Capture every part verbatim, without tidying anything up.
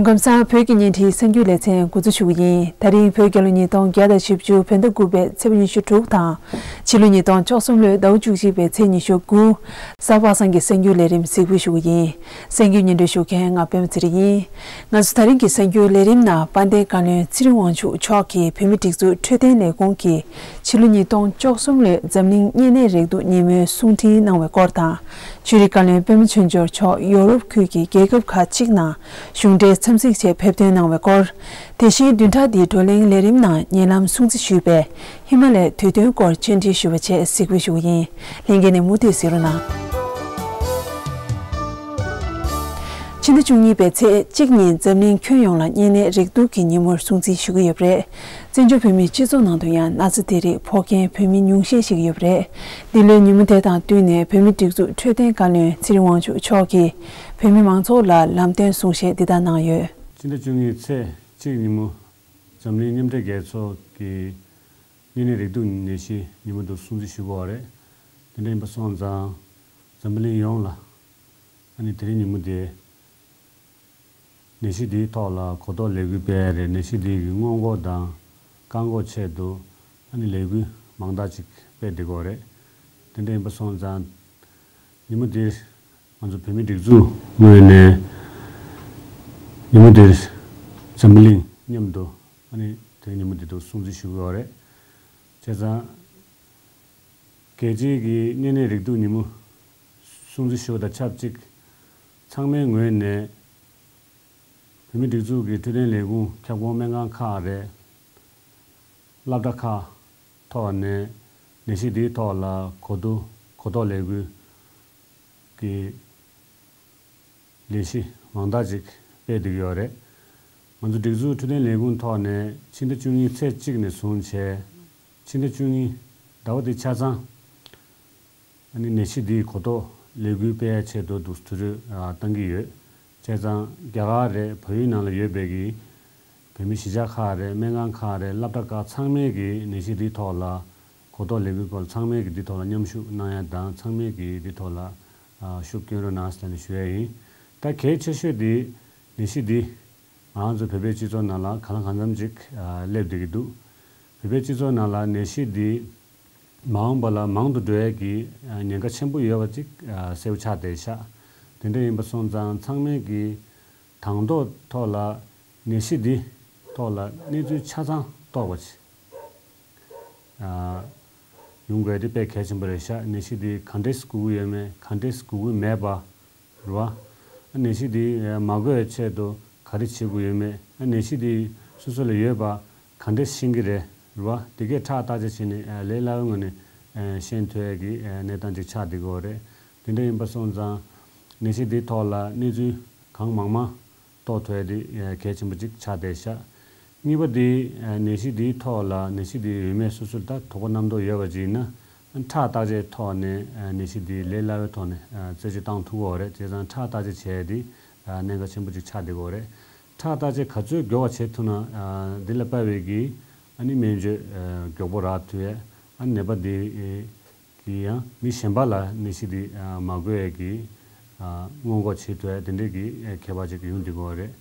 ཁམས་བཟང་། བོད་ཀྱི་བརྙན་འཕྲིན་གསར་འགྱུར་ལེ་ཚན་འགོ་འཛུགས་ཞུ་གི་ཡིན། ད་རིང་བོད་རྒྱལ་ལོ་ཉིས་སྟོང་བརྒྱ་དང་བཞི་བཅུ་བོད་ཟླ་དགུ་པའི་ཚེས་པ་ཉི་ཤུ་དྲུག་དང་། ཕྱི་ལོ་ཉིས་སྟོང་བཅུ་གསུམ་ལོའི་ཟླ་བ་བཅུ་གཅིག་པའི་ཚེས་ཉི་ཤུ་དགུ། གཟའ་པ་སངས་ཀྱི་གསར་འགྱུར་ལས་རིམ་གཟིགས་འབུལ་ཞུ་གི་ཡིན། གསར་འགྱུར་སྙན་སྒྲོན་ཞུ་མཁན་ང་པད་མ་ཚེ་རིང་ཡིན། ང་ཚོ་ད་རིང་གི་གསར་འགྱུར་ལས་རིམ་ནང་དཔལ་ལྡན་བཀའ་བློན་ཚེ་རིང་དབང་ཕྱུག་མཆོག་གིས་བོད་མིའི་སྒྲིག་འཛུགས་འཕྲོད་བསྟེན་ལས་ཁུངས་ཀྱིས་ཕྱི་ལོ་ཉིས་སྟོང་བཅུ་གསུམ་ལོའི་འཛམ་གླིང་གཉན་ནད་རེག་དུག་ཉིན་མོའི་གསུང་འཕྲིན་གནང་བའི་སྐོར་དང་། ཆོས་རིག་བཀའ་བློན་པད་མ་ཆོས་འབྱོར་མཆོག་ཡོ་རོབ་ཁུལ་གྱི་རྒྱལ་ཁབ་ཁག་ཅིག་ནང་གཞུང་འབྲེལ་འཚམས་གཟིགས་ཆེད་ཕེབས་ཐོན་གནང་བའི་སྐོར། དེ་བཞིན་བདུན་ཕྲག་འདིའི་བགྲོ་གླེང་ལས་རིམ་ནང་ཉེ་ལམ་སྲུང་བརྩི་ཞུས་པའི་ཧི་མ་ལའི་དུས་སྟོན་སྐོར་སྤྱན་འབུལ་ཞུ་བའི་ཆེད་གཟིགས་འབུལ་ཞུ་གི་ཡིན། ལྷན་རྒྱས་ནས་མུ་མཐུད་གཟིགས་རོགས་གནང་། ཕྱི་ཟླ་བཅུ་གཉིས་པའི་ཚེས་གཅིག་ཉིན་འཛམ་གླིང་ཁྱོན་ཡོངས་ལ་གཉན་ནད་རེག་དུག་གི་ཉིན་མོར་སྲུང་བརྩི་ཞུ་གི་ཡོད་པ་རེད། བཙན་བྱོལ་བོད་མིའི་སྤྱི་ཚོགས་ནང་དུ་ཡང་ན་ཚ་དེ་རིགས་ཕོག་མཁན་བོད་མི་ཉུང་ཤས་ཤིག་ཡོད་པ་རེད། འདི་ལོའི་ཉིན་མོ་དེ་དང་བསྟུན་ནས་བོད་མིའི་སྒྲིག་འཛུགས་འཕྲོད་བསྟེན་བཀའ་བློན་ཚེ་རིང་དབང་ཕྱུག་མཆོག་གིས་བོད་མི་མང་ཚོགས་ལ་ལམ་སྟོན་གསུང་བཤད་འདི་ལྟར་གནང་ཡོད། ཕྱི་ཟླ་བཅུ་གཉིས་ཚེས་གཅིག་ཉིན་མོ་འཛམ་གླིང་མཉམ་འབྲེལ་རྒྱལ་ཚོགས་ཀྱིས་གཉན་ནད་རེག་དུག་ནད་གཞི་ཉིན་མོ་དུ་སྲུང་བརྩི་ཞུ་དགོས་པ་རེད། དེ་འདྲ་ཡིན་པ་སོང་ཙང་འཛམ་བུ་གླིང་ཡོངས་ལ་ཨ་ནི་དེ་རིང་ཉིན་མོ་དེ་ནད་གཞི་འདིའི་ཐོག་ལ་གོ་རྟོགས་ལས་འགུལ་སྤེལ་ཡ་རེད། ནད་གཞི་འདི་གི་སྔོན་འགོག་དང་བཀག་འགོག་ཆེད་དུ་ཨ་ནི་ལས་འགུལ་མང་དག་ཅིག་སྤེལ་བསྡད་ཀྱི་ཡོད་རེད། དེ་འདྲ་ཡིན་པ་སོང་ཙང་ཉིན་མོ་འདིར་ང་ཚོ་བོད་མིའི་སྒྲིག་འཛུགས་ངོས་ནས་ཉིན་མོ་འདིར་འཛམ་བུ་གླིང་མཉམ་དུ་ཨ་ནི་དེ་ཉིན་མོ་འདི་དུ་སྲུང་བརྩི་ཞུ་གི་ཡོད་རེད། བྱས་ཙང་རྒྱལ་སྤྱིའི་གི་གཉན་ནད་རེག་དུག་ཉིན་མོ་སྲུང་བརྩི་ཞུ་བ་དང་ཆབས་ཅིག་ཚང་མའི་ངོས་ནས་བོད་མིའི་སྒྲིག་འཛུགས་ཀྱི་འཕྲོད་བསྟེན་ལས་ཁུངས་ཁྱབ་ཁོངས་སྨན་ཁང་ཁག་རེད། སློབ་གྲྭ་ཁག་ཐོག་ནས་ནད་གཞི་འདིའི་ཐོག་ལ་གོ་བསྡུར་གོ་རྟོགས་ལས་འགུལ་གྱི་ལས་གཞི་མང་དག་ཅིག་སྤེལ་བསྡད་ཀྱི་ཡོད་རེད། ང་ཚོ་སྒྲིག་འཛུགས་འཕྲོད་བསྟེན་ལས་ཁུངས་ཐོག་ནས་ཕྱི་ཟླ་བཅུ་གཉིས་ཚེས་གཅིག་ནས་བཟུང་བྱས་ཕྱི་ཟླ་བཅུ་གཉིས་ཟླ་བ་འདི་ཆ་ཚང་ཨ་ནི་ནད་གཞི་འདིའི་གོ་རྟོགས་ལས་འགུལ་སྤེལ་ཡ་ཆེད་དུ་འདུག་དུས་ཚོད་ཨ་བཏང་གི་ཡོད། བྱས་ཙང་རྒྱ་གར་རེད། བལ་ཡུལ་ནང་ལ་ཡོད་པའི་གི་བོད་མི་གཞིས་ཆགས་ཁག་རེད། སྨན་ཁང་ཁག་རེད། སློབ་གྲྭ་ཁག་ཚང་མས་གི་ནད་གཞི་འདིའི་ཐོག་ལ་གོ་རྟོགས་ལས་འགུལ་སྐོར་ཚང་མས་གི་འདི་ཐོག་ལ་མཉམ་ཞུགས་གནང་ཡ་དང་ཚང་མས་གི་འདི་ཐོག་ལ་ཨ་ཤུགས་སྐྱོན་རོགས་གནང་ཟེར་ནས་ཞུ་ཡ་ཡིན། ད་གལ་ཆེ་ཤོས་འདི་ནད་གཞི་འདི་ང་རང་ཚོ་བོད་པའི་སྤྱི་ཚོགས་ནང་ལ་གང་ལ་གང་འཚམ་ཅིག་ཨ་སླེབས་བསྡད་ཀྱི་འདུག་བོད་པའི་སྤྱི་ཚོགས་ནང་ལ་ནད་གཞི་འདི་མ་འོངས་པ་ལ་མང་དུ་འགྲོ་ཡས་ཀྱི་ཉེན་ཁ་ཆེན་པོ་ཡོད་པ་ཅིག་གསལ་པོ་ཆགས་བསྡད་ཤག་དེ་འདྲ་ཡིན་པ་སོང་ཙང་ཚང་མས་ཀྱི་དང་ཐོག་ཐོག་ལ་ནད་གཞི་འདི་ཐོག་ལ་གནས་ཚུལ་ཆ་ཚང་རྟོགས་པ་ཅིག་ཡོང་དགོས་དེ་དཔེ་གལ་ཆེན་པོ་རེད་ཤག་ནད་གཞི་འདི་ག་འདྲས་འགོས་ཀྱི་ཡོད་མེད། ག་འདྲས་འགོས་ཀྱི་མེད་པ། རེད་བ། ནད་གཞི་འདི་མ་འགོས་ཆེད་དུ་ག་རེ་བྱེད་དགོས་ཡོད་མེད། ནད་གཞི་འདི་སོ་སོ་ལ་ཡོད་པ་ག་འདྲས་ཤེས་ཀྱི་རེད། རེད་བ། དེ་གས་ཁྲག་བརྟག་དཔྱད་བྱས་ནས་ལས་སླ་བའི་ངང་ནས་ཤེས་ཐུབ་ཡ་གི་གནས་སྟངས་ཅིག་ཆགས་བསྡད་ཀྱི་ཡོད་རེད། དེ་འདྲ་ཡིན་པ་སོང་ཙང་ནད་གཞི་འདིའི་ཐོག་ལ་གནས་ཚུལ་གང་མང་མང་རྟོགས་ཐུབ་ཡ་དེ་གལ་ཆེན་པོ་ཅིག་ཆགས་བསྡད་ཤག་གཉིས་པ་དེ་ནད་གཞི་འདིའི་ཐོག་ལ་ནད་གཞི་འདི་ཡོད་མེད་སོ་སོར་ད་དོགས་པ་རྣམ་རྟོག་ཡོད་པ་ཅིག་ཡིན་ན། ཁྲག་བརྟག་དཔྱད་ཐོག་ནས་ནད་གཞི་འདི་ལས་སླ་བའི་ཐོག་ནས་རྩད་གཅོད་བཏང་ཐུབ་ཀྱི་ཡོད་རེད། བྱས་ཙང་ཁྲག་བརྟག་དཔྱད་བྱས་ཏེ་གནད་འགག་ཆེན་པོ་ཅིག་ཆགས་བསྡད་ཀྱི་ཡོད་རེད། ཁྲག་བརྟག་དཔྱད་ག་ཚོད་མགྱོགས་པ་བྱེད་ཐུབ་ན་འདི་ལ་དཔག་པའི་གི་ཨ་ནི་སྨན་བཅོས་མགྱོགས་པོ་རག་ཐུབ་ཡས། ཨ་ནི་ནད་པ་འདི་གི་ཡང་མི་གཞན་པ་ལ་ནད་གཞི་འདི་མ་འགོས་ཡས་ཀྱི་སྔོན་འགོག་བྱེད་ཐུབ་ཡས་དེ་འདྲའི་གི་ཁྱད་པར་ཅིག་ཡོང་བསྡད་ཀྱི་ཡོད་རེད།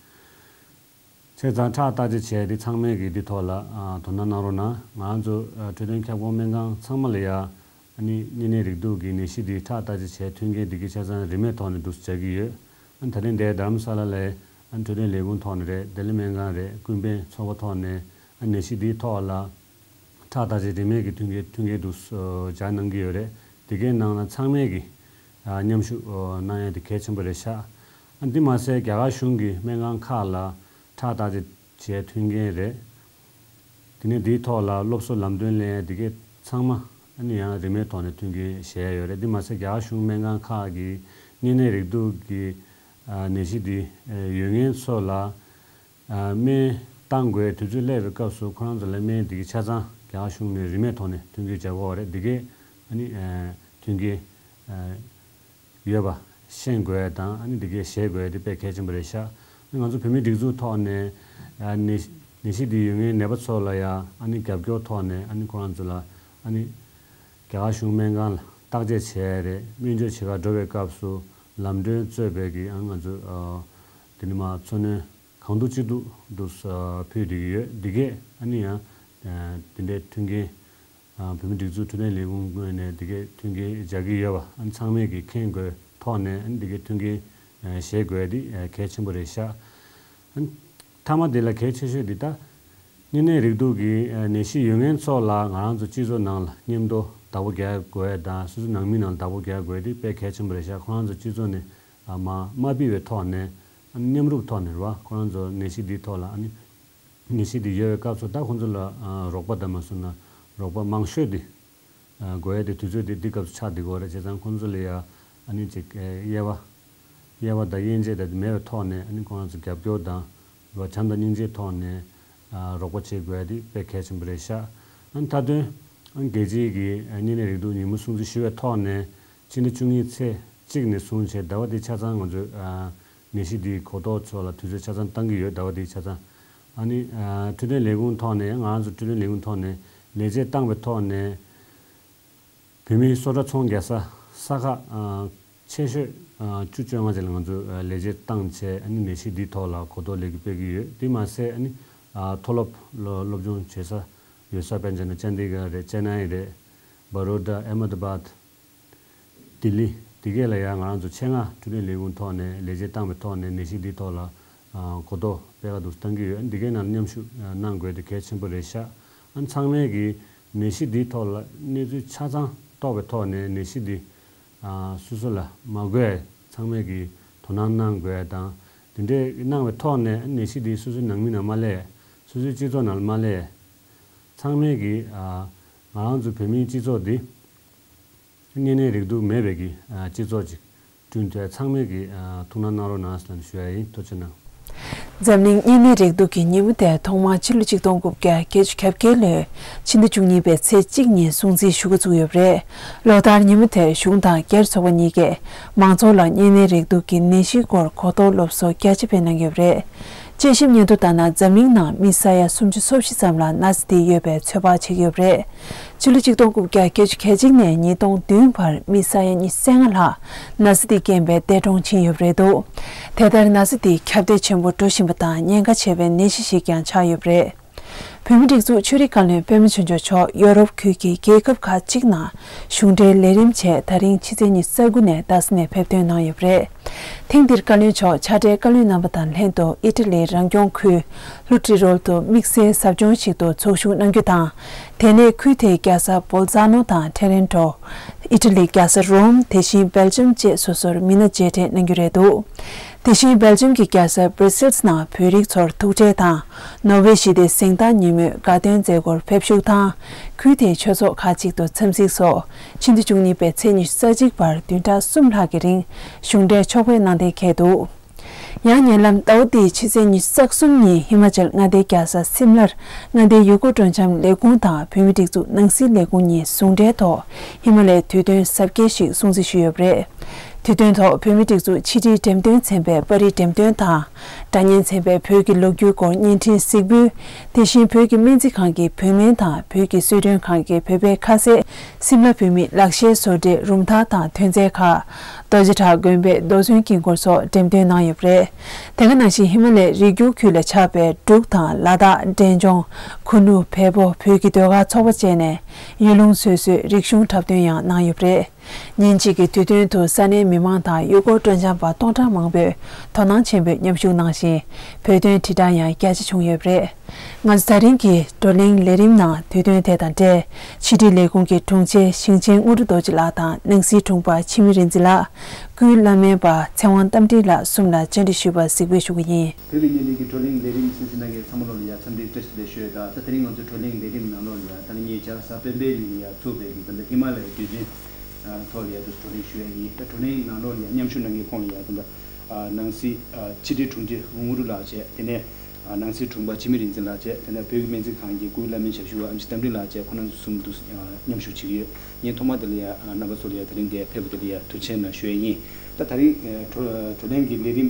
བྱས་ཙང་ཁྲག་བརྟག་དཔྱད་བྱས་ཏེ་ཚང་མས་ཀྱིས་འདི་ཐོག་ལ་ཨ་དོ་སྣང་གནང་རོགས་གནང་། ང་ཚོ་ཨ་འཕྲོད་བསྟེན་ཁྱབ་ཁོངས་སྨན་ཁང་ཚང་མ་ལ་ཡ་ཨ་ནི་གཉན་ནད་རེག་དུག་གི་ནད་གཞི་འདི་ཁྲག་བརྟག་དཔྱད་བྱས་མཐུན་རྐྱེན་འདི་གའི་ཆ་ཚང་རིན་མེད་ཐོག་ནས་འདུག་སེ་སྦྱར་གྱི་ཡོད། ཨ་ནི་ད་རིང་འདིར་རྡ་རམ་ས་ལ་ལ་ཨ་ནི་འཕྲོད་བསྟེན་ལས་ཁུངས་ཐོག་ནས་རེད། བདེ་ལེགས་སྨན་ཁང་རེད། ཀུན་ཕན་ཚོགས་པ་ཐོག་ནས་ཨ་ནི་ནད་གཞི་འདིའི་ཐོག་ལ་ཁྲག་བརྟག་དཔྱད་རིན་མེད་ཀྱི་མཐུན་རྐྱེན་མཐུན་རྐྱེན་འདུག་སེ་སྦྱར་གནང་གི་ཡོད་རེད། དེ་གའི་ནང་ལ་ཚང་མས་ཀྱིས་ཨ་མཉམ་ཞུགས་ཨ་གནང་ཡ་དེ་གལ་ཆེན་པོ་རེད་ཤག་ཨ་འདི་མ་ཟད་རྒྱ་གར་གཞུང་གི་སྨན་ཁང་ཁག་ལ་ཁྲག་བརྟག་དཔྱད་བྱས་མཐུན་རྐྱེན་རེད། དེ་ནས་འདིའི་ཐོག་ལ་སློབ་གསོ་ལམ་སྟོན་ལེན་ཡ་དེ་གས་ཚང་མ་ཨ་ནི་ཡང་རིན་མེད་ཐོག་ནས་མཐུན་རྐྱེན་བཞེས་ཡ་ཡོད་རེད། འདི་མ་ཟད་རྒྱ་གར་གཞུང་སྨན་ཁང་ཁག་གིས་གཉན་ནད་རེག་དུག་གི་ཨ་ནད་གཞི་འདི་ཨ་ཡོད་མཁན་ཚོ་ལ་ཨ་སྨན་བཏང་དགོས་དུས་ཚོད་སླེབས་པའི་སྐབས་སུ་ཁོ་རང་ཚོ་ལ་སྨན་འདི་གའི་ཆ་ཚང་རྒྱ་གར་གཞུང་ནས་རིན་མེད་ཐོག་ནས་མཐུན་རྐྱེན་སྦྱར་གྱི་ཡོད་རེད། འདི་གས་ཨ་ནི་ཨ་མཐུན་རྐྱེན་ཨ་ཡོད་པ་ཤེས་དགོས་ཡ་དང་ཨ་ནི་འདི་གས་བཞེས་དགོས་ཡ་དེ་དཔེ་གལ་ཆེན་པོ་རེད་ཤག་ཨ་ནི་ང་ཚོ་བོད་མིའི་སྒྲིག་འཛུགས་ཐོག་ནས་ཨ་ནད་ནད་གཞི་འདི་ཡོད་མཁན་ནད་པ་ཚོ་ལ་ཡ་ཨ་ནི་རྒྱབ་སྐྱོར་ཐོག་ནས་ཨ་ནི་ཁོ་རང་ཚོ་ལ་ཨ་ནི་རྒྱ་གར་གཞུང་སྨན་ཁང་ལ་བརྟག་དཔྱད་བྱས་རེད། སྨན་བཅོས་བྱེད་གར་འགྲོ་བའི་སྐབས་སུ་ལམ་གྲོན་གཙོས་པའི་གི་ཨ་ང་ཚོ་ཨ་དེ་ནི་མ་འཚོ་སྣོན་ གང་ཐུབ་ཅི་ཐུབ་འདུག་ཕུལ་བསྡད་ཀྱི་ཡོད། འདི་གས་ཨ་ནི་ཡང་དེ་འདྲའི་མཐུན་རྐྱེན། བོད་མིའི་སྒྲིག་འཛུགས་འཕྲོད་བསྟེན་ལས་ཁུངས་ངོས་ནས་འདི་གའི་མཐུན་རྐྱེན་སྦྱར་གྱི་ཡོད་པ། ཨ་ནི་ཚང་མས་ཀྱིས་མཁྱེན་དགོས་ཐོག་ནས། ཨ་ནི་འདི་གའི་མཐུན་རྐྱེན་བཞེས་དགོས་འདི་གལ་ཆེན་པོ་རེད་ཤག་ཨ་ནི་མཐའ་མ་འདི་ལ་གལ་ཆེ་ཤོས་འདི་ད་གཉན་ནད་རེག་དུག་གི་ནད་གཞི་ཡོད་མཁན་ཚོ་ལ་ང་རང་ཚོ་སྤྱི་ཚོགས་ནང་ལ་མཉམ་དུ་བདག་པོ་རྒྱག་དགོས་དང་། སོ་སོའི་ནང་མི་ནང་ལ་བདག་པོ་རྒྱག་དགོས་འདི་དཔེ་གལ་ཆེན་པོ་རེད་ཤག་ཁོ་རང་ཚོ་སྤྱི་ཚོགས་ནས་མ་མ་ཕུད་པའི་ཐོག་ནས། ཨ་ནི་མཉམ་རུབ་ཐོག་ནས་རེད་བ། ཁོ་རང་ཚོ་ནད་གཞི་འདིའི་ཐོག་ལ་ཨ་ནི་ནད་གཞི་འདི་ཡོད་པའི་སྐབས་སུ་ད་ཁོང་ཚོ་ལ་ཨ་རོགས་པ་དང་མ་སོང་ན་རོགས་པ་མང་ཤོས་འདི་ཨ་དགོས་ཡ་དེ་དུས་ཚོད་འདི་འདི་སྐབས་སུ་ཆགས་བསྡད་ཀྱི་ཡོད་རེད། བྱས་ཙང་ཁོང་ཚོ་ལ་ཡ་ཨ་ནི་ཅིག་ཨ་དབྱེ་བ་དབྱེ་བ་དང་དབྱེ་འབྱེད་དང་དེ་མེད་པའི་ཐོག་ནས། ཨ་ནི་ཁོང་རང་ཚོ་རྒྱབ་སྐྱོར་དང་རོགས་བྱམས་དང་སྙིང་རྗེའི་ཐོག་ནས་ཨ་རོགས་པ་བྱེད་དགོས་ཡ་དེ་དཔེ་གལ་ཆེན་པོ་རེད་ཤག་ཨ་ནི་མཐའ་དོན་ཨ་ནི་རྒྱལ་སྤྱིའི་གི་ཨ་གཉན་ནད་རེག་དུག་ཉིན་མོ་སྲུང་བརྩི་ཞུ་བའི་ཐོག་ནས་ཕྱི་ཟླ་བཅུ་གཉིས་ཚེས་གཅིག་ནས་བཟུང་བྱས་ཟླ་བ་འདི་ཆ་ཚང་ང་ཚོས་ཨ་ནད་གཞི་འདིའི་གོ་རྟོགས་ཚོ་ལ་དུས་ཚོད་ཆ་ཚང་བཏང་གི་ཡོད། ཟླ་བ་འདིའི་ཆ་ཚང་ཨ་ནི་ཨ་འཕྲོད་བསྟེན་ལས་ཁུངས་ཐོག་ནས། ང་རང་ཚོ་འཕྲོད་བསྟེན་ལས་ཁུངས་ཐོག་ནས་ལས་བྱེད་བཏང་བའི་ཐོག་ནས་བོད་མིའི་སོ་ཊ་ཚོང་རྒྱག་ས་ས་ཁག་ཨ་ཆེ་ཤོས་ཨ་བཅུ་བཅོ་ལྔ་ཅིག་ལ་ང་ཚོས་ཨ་ལས་བྱེད་བཏང་བྱས། ཨ་ནི་ནད་གཞི་འདིའི་ཐོག་ལ་གོ་རྟོགས་ལེགས་པོ་སྤེལ་གྱི་ཡོད། དེ་མ་ཟད་ཨ་ནི་ཨ་མཐོ་སློབ་སློབ་སློབ་སྦྱོང་བྱེད་ས་ཡོད་ས་དཔེར་ན་ཅན་ཌི་གྷར་རེད། ཅེན་ནའི་རེད། བ་རོ་ཌ། ཨེ་མ་དཱ་བཱད། ལྡི་ལི། འདི་གས་ལ་ཡང་ང་རང་ཚོ་ཆེད་མངགས་འཕྲོད་བསྟེན་ལས་ཁུངས་ཐོག་ནས་ལས་བྱེད་བཏང་བའི་ཐོག་ནས་ནད་གཞི་འདིའི་ཐོག་ལ་ཨ་གོ་རྟོགས་སྤེལ་ག་འདུག་བཏང་གི་ཡོད། འདི་གས་ནང་མཉམ་ཞུགས་ཨ་གནང་དགོས་དེ་གལ་ཆེན་པོ་རེད་ཤག་ཨ་ནི་ཚང་མས་ཀྱིས་ནད་གཞི་འདིའི་ཐོག་ལ་གནས་ཚུལ་ཆ་ཚང་རྟོགས་པའི་ཐོག་ནས་ནད་གཞི་འདི་ཨ་སོ་སོ་ལ་མ་འགོས་ཚང་མས་ཀྱིས་དོ་སྣང་གནང་དགོས་དང་། དེ་འདྲས་གནང་བའི་ཐོག་ནས་ནད་གཞི་འདི་སོ་སོའི་ནང་མི་ནང་མ་སླེབས། སོ་སོའི་སྤྱི་ཚོགས་ནང་ལ་མ་སླེབས། ཚང་མས་ཀྱིས་ཨ་ང་རང་ཚོ་བོད་མིའི་སྤྱི་ཚོགས་འདི་གཉན་ནད་རེག་དུག་མེད་པའི་གི་ཨ་སྤྱི་ཚོགས་ཅིག་བསྐྲུན་ཐུབ་ཡ་ཚང་མས་ཀྱིས་ཨ་ཐུགས་སྣང་གནང་རོགས་གནང་ཟེར་ནས་ཞུ་ཡ་ཡིན། ཐུགས་རྗེ་གནང་། འཛམ་གླིང་གཉན་ནད་རེག་དུག་གི་ཉིན་མོ་དེ་ཐོག་མར་ཕྱི་ལོ་ཆིག་སྟོང་དགུ་བརྒྱ་བརྒྱད་ཅུ་གྱ་བརྒྱད་ལོའི་ཕྱི་ཟླ་བཅུ་གཉིས་པའི་ཚེས་གཅིག་ཉིན་སྲུང་བརྩི་ཞུ་འགོ་བཙུགས་ཡོད་པ་རེད། ལོ་ལྟར་ཉིན་མོ་དེར་གཞུང་དང་སྒེར་ཚོགས་པ་གཉིས་ཀས་མང་ཚོགས་ལ་གཉན་ནད་རེག་དུག་གི་ནད་གཞིའི་སྐོར་གོ་རྟོགས་སློབ་གསོ་རྒྱ་ཆེ་སྤེལ་གནང་ཡོད་པ་རེད། དཔྱད་ཞིབ་སྙན་ཐོ་ལྟར་ན། འཛམ་གླིང་ནང་མི་ས་ཡ་སུམ་ཅུ་སོ་བཞི་ཙམ་ལ་ན་ཚ་དེ་ཡོད་པའི་ཚོད་དཔག་བྱེད་ཀྱི་ཡོད་པ་རེད། ཕྱི་ལོ་ཆིག་སྟོང་དགུ་བརྒྱ་བརྒྱད་ཅུ་གྱ་གཅིག་ནས་ཉིས་སྟོང་བདུན་བར་མི་ས་ཡ་ཉི་ཤུ་རྩ་ལྔ་ལྷག་ན་ཚ་དེ་རྐྱེན་པས་འདས་གྲོངས་ཕྱིན་ཡོད་པ་རེད་འདུག་དེ་ལྟར་ན་ཚ་དེ་ཁྱབ་གདལ་ཆེན་པོ་འགྲོ་བཞིན་པ་དང་ཉེན་ཁ་ཆེ་བའི་ནད་གཞི་ཞིག་ཀྱང་ཆགས་ཡོད་པ་རེད། བོད་མིའི་སྒྲིག་འཛུགས་ཆོས་རིག་བཀའ་བློན་པད་མ་ཆོས་འབྱོར་མཆོག་ཡོ་རོབ་ཁུལ་གྱི་རྒྱལ་ཁབ་ཁག་ཅིག་ནང་གཞུང་འབྲེལ་ལས་རིམ་ཆེད་ད་རིང་ཕྱི་ཚེས་ཉི་ཤུ་རྩ་དགུ་ནས་རྡ་ས་ནས་ཕེབས་ཐོན་གནང་ཡོད་པ་རེད། ཐེངས་འདིར་བཀའ་བློན་མཆོག་ཕྱག་སྦྲེལ་བཀའ་བློན་རྣམ་པ་དང་ལྷན་དུ་ཨི་ཊ་ལིའི་རང་སྐྱོང་ཁུལ་ལྷུ་ཏི་རོལ་དུ་དམིགས་བསལ་ཟབ་སྦྱོང་ཞིག་ཏུ་ཚོགས་ཞུགས་གནང་རྒྱུ་དང་། དེ་ནས་ཁུལ་དེའི་རྒྱལ་ས་བོལ་ཛ་ནོ་དང་ཊེ་རེན་ཊོ། ཨི་ཊ་ལིའི་རྒྱལ་ས་རོམ། དེ་བཞིན་སྦེལ་ཇམ་བཅས་སོ་སོར་མི་སྣ་མཇལ་འཕྲད་གནང་རྒྱུ་རེད་འདུག་དེ་བཞིན་སྦེལ་ཇམ་གྱི་རྒྱལ་ས་བྷར་སེལ་ནང་བོད་རིགས་ཚོར་ཐུག་འཕྲད་དང་། ནོར་ཝེ་ཞི་བདེའི་གཟེངས་རྟགས་ཉིན་མོའི་དགའ་སྟོན་མཛད་སྒོར་ཕེབས་ཞུགས་དང་། ཁུལ་དེའི་ཆོས་ཚོགས་ཁག་ཅིག་ཏུ་འཚམས་གཟིགས་སོགས་ཕྱི་ཟླ་བཅུ་གཉིས་པའི་ཚེས་ཉི་ཤུ་རྩ་གཅིག་བར་བདུན་ཕྲག་གསུམ་ལྷག་གི་རིང་གཞུང་འབྲེལ་ཕྱོགས་ཕེབས་གནང་གཏན་འཁེལ་འདུག་ཡང་ཉེ་ལམ་ཟླ་བ་འདིའི་ཕྱི་ཚེས་ཉི་ཤུ་རྩ་གསུམ་ཉིན་ཧི་མ་ཅལ་མངའ་སྡེའི་རྒྱལ་ས་སིམ་ལར་མངའ་སྡེའི་ཡུལ་སྐོར་སྤྲོ་འཆམ་ལས་ཁུངས་དང་བོད་མིའི་སྒྲིག་འཛུགས་ནང་སྲིད་ལས་ཁུངས་གཉིས་ཟུང་འབྲེལ་ཐོག་ཧི་མ་ལའི་དུས་སྟོན་གཟབ་རྒྱས་ཤིག་སྲུང་བརྩི་ཞུས་ཡོད་པ་རེད། དུས་སྟོན་ཐོག་བོད་མིའི་སྒྲིག་འཛུགས་ཕྱི་དྲིལ་འགྲེམས་སྟོན་ཚན་པའི་པར་རིས་འགྲེམས་སྟོན་དང་། སྒྲ་སྙན་ཚན་པའི་བོད་ཀྱི་ལོ་རྒྱུས་སྐོར་བརྙན་འཕྲིན་གཟིགས་འབུལ། དེ་བཞིན་བོད་ཀྱི་སྨན་རྩིས་ཁང་གི་བོད་སྨན་དང་བོད་ཀྱི་གསོལ་མགྲོན་ཁང་གི་བོད་པའི་ཁ་ཟས། སིམ་ལ་བོད་མིའི་ལག་ཤེས་བཟོ་གྲྭའི་རུམ་ཐག་དང་ཐོན་རྫས་ཁག་རྡོ་རྗེ་བྲག་དགོན་པའི་རྡོ་ཚོན་དཀྱིལ་འཁོར་སོགས་འགྲེམས་སྟོན་གནང་ཡོད་པ་རེད། དེ་ག་ནང་བཞིན་ཧི་མ་ལའི་རི་རྒྱུད་ཁུལ་ལ་ཆགས་པའི་འབྲུག་དང་ལ་དྭགས། འབྲས་ལྗོངས། ཁུ་ནུ། བལ་པོ། བོད་ཀྱི་ཟློས་གར་ཚོགས་པ་བཅས་ནས་ཡུལ་ལུང་སོ་སོའི་རིག་གཞུང་འཁྲབ་སྟོན་ཡང་གནང་ཡོད་པ་རེད། ཉིན་གཅིག་གི་དུས་སྟོན་དུ་ས་གནས་མི་མང་དང་ཡུལ་སྐོར་སྤྲོ་འཆམ་པ་སྟོང་ཕྲག་མང་པོས་དོ་སྣང་ཆེན་པོས་མཉམ་ཞུགས་གནང་ཞིང་། བོད་དོན་དྲིལ་བསྒྲགས་ཡང་རྒྱ་ཆེ་བྱུང་ཡོད་པ་རེད། ང་ཚོ་ད་རིང་གི་བགྲོ་གླེང་ལས་རིམ་ནང་དུས་སྟོན་དེ་དང་འབྲེལ་ཕྱི་དྲིལ་ལས་ཁུངས་ཀྱི་དྲུང་ཆེ་ཞིང་ཆེན་དངོས་གྲུབ་རྡོ་རྗེ་ལགས་དང་ནང་སྲིད་དྲུང་པ་འཆི་མེད་རིག་འཛིན་ལགས། སྐུའི་བླ་སྨན་པ་ཚེ་དབང་རྟ་མགྲིན་ལགས་གསུམ་ལ་བཅར་འདྲི་ཞུས་པར་གཟིགས་འབུལ་ཞུ་གི་ཡིན། བོད་ཀྱི་གཉན་ནད་ཀྱི་བགྲོ་གླེང་ལས་རིམ་གསན་གཟིགས་གནང་མཁན་ཚང་མ་ལོ་ལ་ཡ་འཚམས་འདྲི་བཀྲ་ཤིས་བདེ་ལེགས་ཞུ་ཡ་དང་། ད་དེ་རིང་ང་ཚོའི་བགྲོ་གླེང་ལས་རིམ་ནང་ལོགས་ལ་ཡ་ད་ནི་ངའི་བྱ་གཟའ་སྤེན་པའི་ཉིན་ལ་ཡ་ཚུགས་པའི་གི་ད་ལྟ་ཧི་མ་ལ་ཡའི་དུས་ཆེན་ཐོག་ལ་ཡ་དུ་བགྲོ་གླེང་ཞུ་ཡ་ཡིན། ད་བགྲོ་གླེང་ནང་ལོགས་ལ་ཡ་མཉམ་ཞུགས་གནང་མཁན་ཁོང་ལ་ཡ་ད་ལྟ་ནང་སྲིད་ཕྱི་དྲིལ་དྲུང་ཆེ་དངོས་གྲུབ་ལགས་བྱས། དེ་ནས་ནང་སྲིད་དྲུང་པ་འཆི་མེད་རིག་འཛིན་ལགས་བྱས། དེ་ནས་བོད་ཀྱི་སྨན་རྩིས་ཁང་གི་སྐུའི་བླ་སྨན་ཞབས་ཞུ་བ་ཨེམ་ཆི་རྟ་མགྲིན་ལགས་བཅས་ཁོང་རྣམ་ཚོ་གསུམ་དུ་མཉམ་ཞུགས་བྱེད་ཀྱི་ཡོད། ངས་ཐོག་མ་དེ་ལ་ཡ་རྣམ་པ་ཚོ་ལ་ཡ་དེ་རིང་འདིར་ཕེབས་པ་དེ་ལ་ཡ་ཐུགས་རྗེ་གནང་ཞུ་ཡ་ཡིན། ད་དེ་རིང་བགྲོ་བགྲོ་གླེང་གི་ལས་རིམ་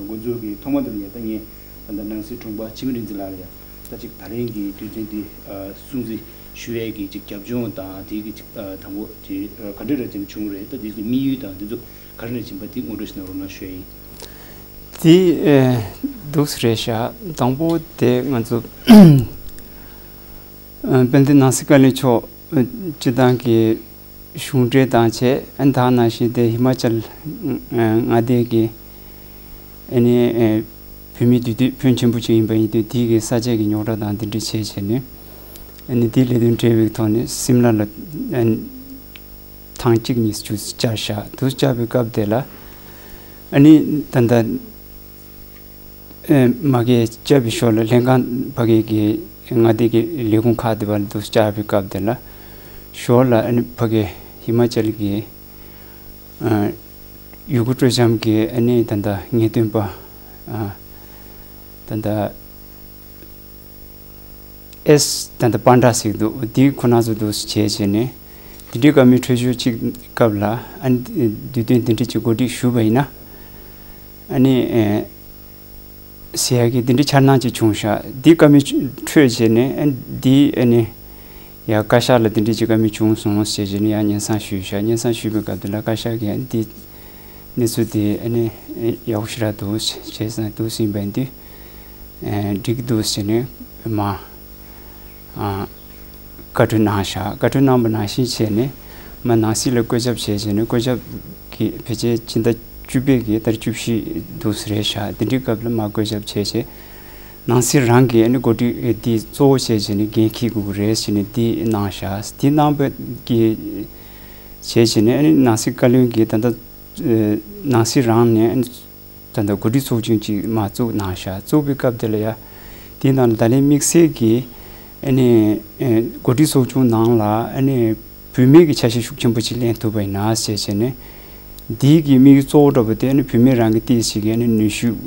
འགོ་འཛུགས་ཀྱི་ཐོག་མ་དེ་ལ་ཡ་ད་ངས་ད་ལྟ་ནང་སྲིད་དྲུང་པ་འཆི་མེད་རིག་འཛིན་ལགས་ལ་ཡ་ད་ཅིག་ད་རིང་གི་དུས་ཆེན་འདི་སྲུང་བརྩི་ཞུ་ཡས་ཀྱི་ཅིག་རྒྱབ་ལྗོངས་དང་དེའི་གི་ཅིག་དང་པོ་དེ་ག་འདྲ་འདྲ་ཅིག་བྱུང་རེད། ད་དེའི་གི་དམིགས་ཡུལ་དང་དེ་ཚོ་ག་རེ་རེད་ཅིག་པ་དེ་ངོ་སྤྲོད་ཞིག་གནང་རོགས་གནང་ཞུ་ཡ་ཡིན། འདི་ཨེ་འདུག་སེ་རེད་ཤག་དང་པོ་དེ་ང་ཚོ་ཨ་དཔལ་ལྡན་ནང་སྲིད་བཀའ་བློན་མཆོག་ཨ་སྤྱི་བཏང་གི་གཞུང་འབྲེལ་དང་བྱས། ཨ་ནི་ད་ནང་བཞིན་དེ་ཧི་མ་ཅལ་ཨ་མངའ་སྡེ་གི་ཨ་ནི་ཨེ་བོད་མིའི་འདུས་སྡོད་ཕོན་ཆེན་པོ་ཅིག་ཡིན་པ་ཡིན་དུས། དེའི་གི་ས་ཆ་གི་རྙོག་དྲ་དང་དེ་འདྲ་བྱས་བྱས་ནས། ཨ་ནི་དེའི་ལས་དོན་འབྲེལ་བའི་ཐོག་ནས་སིམ་ལ་ལ་ཨ་ནི་ཐེངས་གཅིག་གཉིས་ཅིག་བཅར་ཤག་འདུག་སེ་བཅར་བའི་སྐབས་དེ་ལ། ཨ་ནི་ད་ལྟ་ཨེ་མ་གིར་བཅར་བའི་ཞོར་ལ། ལྷན་ཁང་ཕ་གི་གི་མངའ་སྡེ་གི་ལས་ཁུངས་ཁག་དེ་བར་འདུག་སེ་བཅར་བའི་སྐབས་དེ་ལ། ཞོར་ལ་ཨ་ནི་ཕ་གི་ཧི་མ་ཅལ་གི་ཨ་ཡུ་གུར་སྤྲོ་འཆམ་གྱི་ཨ་ནི་ད་ལྟ་ངེས་སྟོན་པ་ཨ་ད་ལྟ་ཨེས་ད་ལྟ་པཱན་ཌ་ཟེར་གྱི་འདུག་འདི་ཁོ་རང་ཚོ་འདུག་སེ་བྱས་བྱས་ནས། དེ་འདྲའི་བཀའ་མོལ་འཕྲོད་སྦྱོར་ཅིག་སྐབས་ལ། ཨ་ནི་དུས་སྟོན་དེ་འདྲ་ཅིག་གོ་སྒྲིག་ཞུས་པ་ཡིན་ན། ཨ་ནི་ཨེ་ཟེར་ཡག་གི་དེ་འདྲའི་འཆར་སྣང་ཅིག་བྱུང་ཤག་འདི་བཀའ་མོལ་འཕྲོད་བྱས་ནས། ཨ་ནི་འདི་ཨ་ནི་ཡ་བཀའ་ཤག་ལ་དེ་འདྲ་ཅིག་བཀའ་མོལ་བྱུང་སོང་ཟེར་བྱས་ནས་ཡང་སྙན་སེང་ཞུས་ཤག་སྙན་སེང་ཞུས་པའི་སྐབས་དེ་ལ་བཀའ་ཤག་གིས་ཨ་ནི་འདི་གནས་ཚུལ་དེ་ཨ་ནི་ཡག་པོ་ཞེ་དྲག་འདུག་བྱས་ཙང་འདུག་སེ་ཡིན་པ་ཡིན་དུས། ཨེ་འགྲིག་གི་འདུག་ཟེར་ནས་མ་ཨ་བཀའ་འཁྲོལ་གནང་ཤག་བཀའ་འཁྲོལ་གནང་བ་ནང་བཞིན་བྱས་ནས། མ་ནང་སྲིད་ལ་བཀོད་ཁྱབ་བྱས་བྱས་ནས། བཀོད་ཁྱབ་ཀྱི་ཕལ་ཆེར་ཕྱི་ཟླ་བཅུ་པའི་གི་ཟླ་བཅུ་བཞི་འདུག་སེ་རེད་ཤག་དེ་འདྲའི་སྐབས་ལ་མ་བཀོད་ཁྱབ་བྱས་བྱས། ནང་སྲིད་རང་གིས་ཨ་ནི་གོ་སྒྲིག་འདི་གཙོ་བོ་བྱས་བྱས་ནས་འགན་འཁྱེར་དགོས་ཀྱི་རེད་ཟེར་ནས་འདི་གནང་ཤག་འདི་གནང་བ་གི་བྱས་བྱས་ནས། ཨ་ནི་ནང་སྲིད་བཀའ་བློན་གྱིས་ད་ལྟ་ཨ་ནང་སྲིད་རང་ནས་ཨ་ནི་ད་ལྟ་གོ་སྒྲིག་ཚོགས་ཆུང་ཅིག་མར་བཙུགས་གནང་ཤག་བཙུགས་པའི་སྐབས་དེ་ལ་ཡ། དེའི་ནང་ལ་བརྡ་ལན་དམིགས་བསལ་གྱིས་ཨ་ནི་ཨེ་གོ་སྒྲིག་ཚོགས་ཆུང་ནང་ལ་ཨ་ནི་བུད་མེད་ཀྱི་ཆ་ཤས་ཤུགས་ཆེན་པོ་ཅིག་ལེན་ཐུབ་པ་ཡིན་ན་ཟེར་བྱས་ནས། འདིའི་གི་དམིགས་ཡུལ་གཙོ་བོ་འདྲ་པོ་དེ་ཨ་ནི་བུད་མེད་རང་གི་ཏོག་ཙམ་གྱི་ཨ་ནི་ནུས་ཤུགས་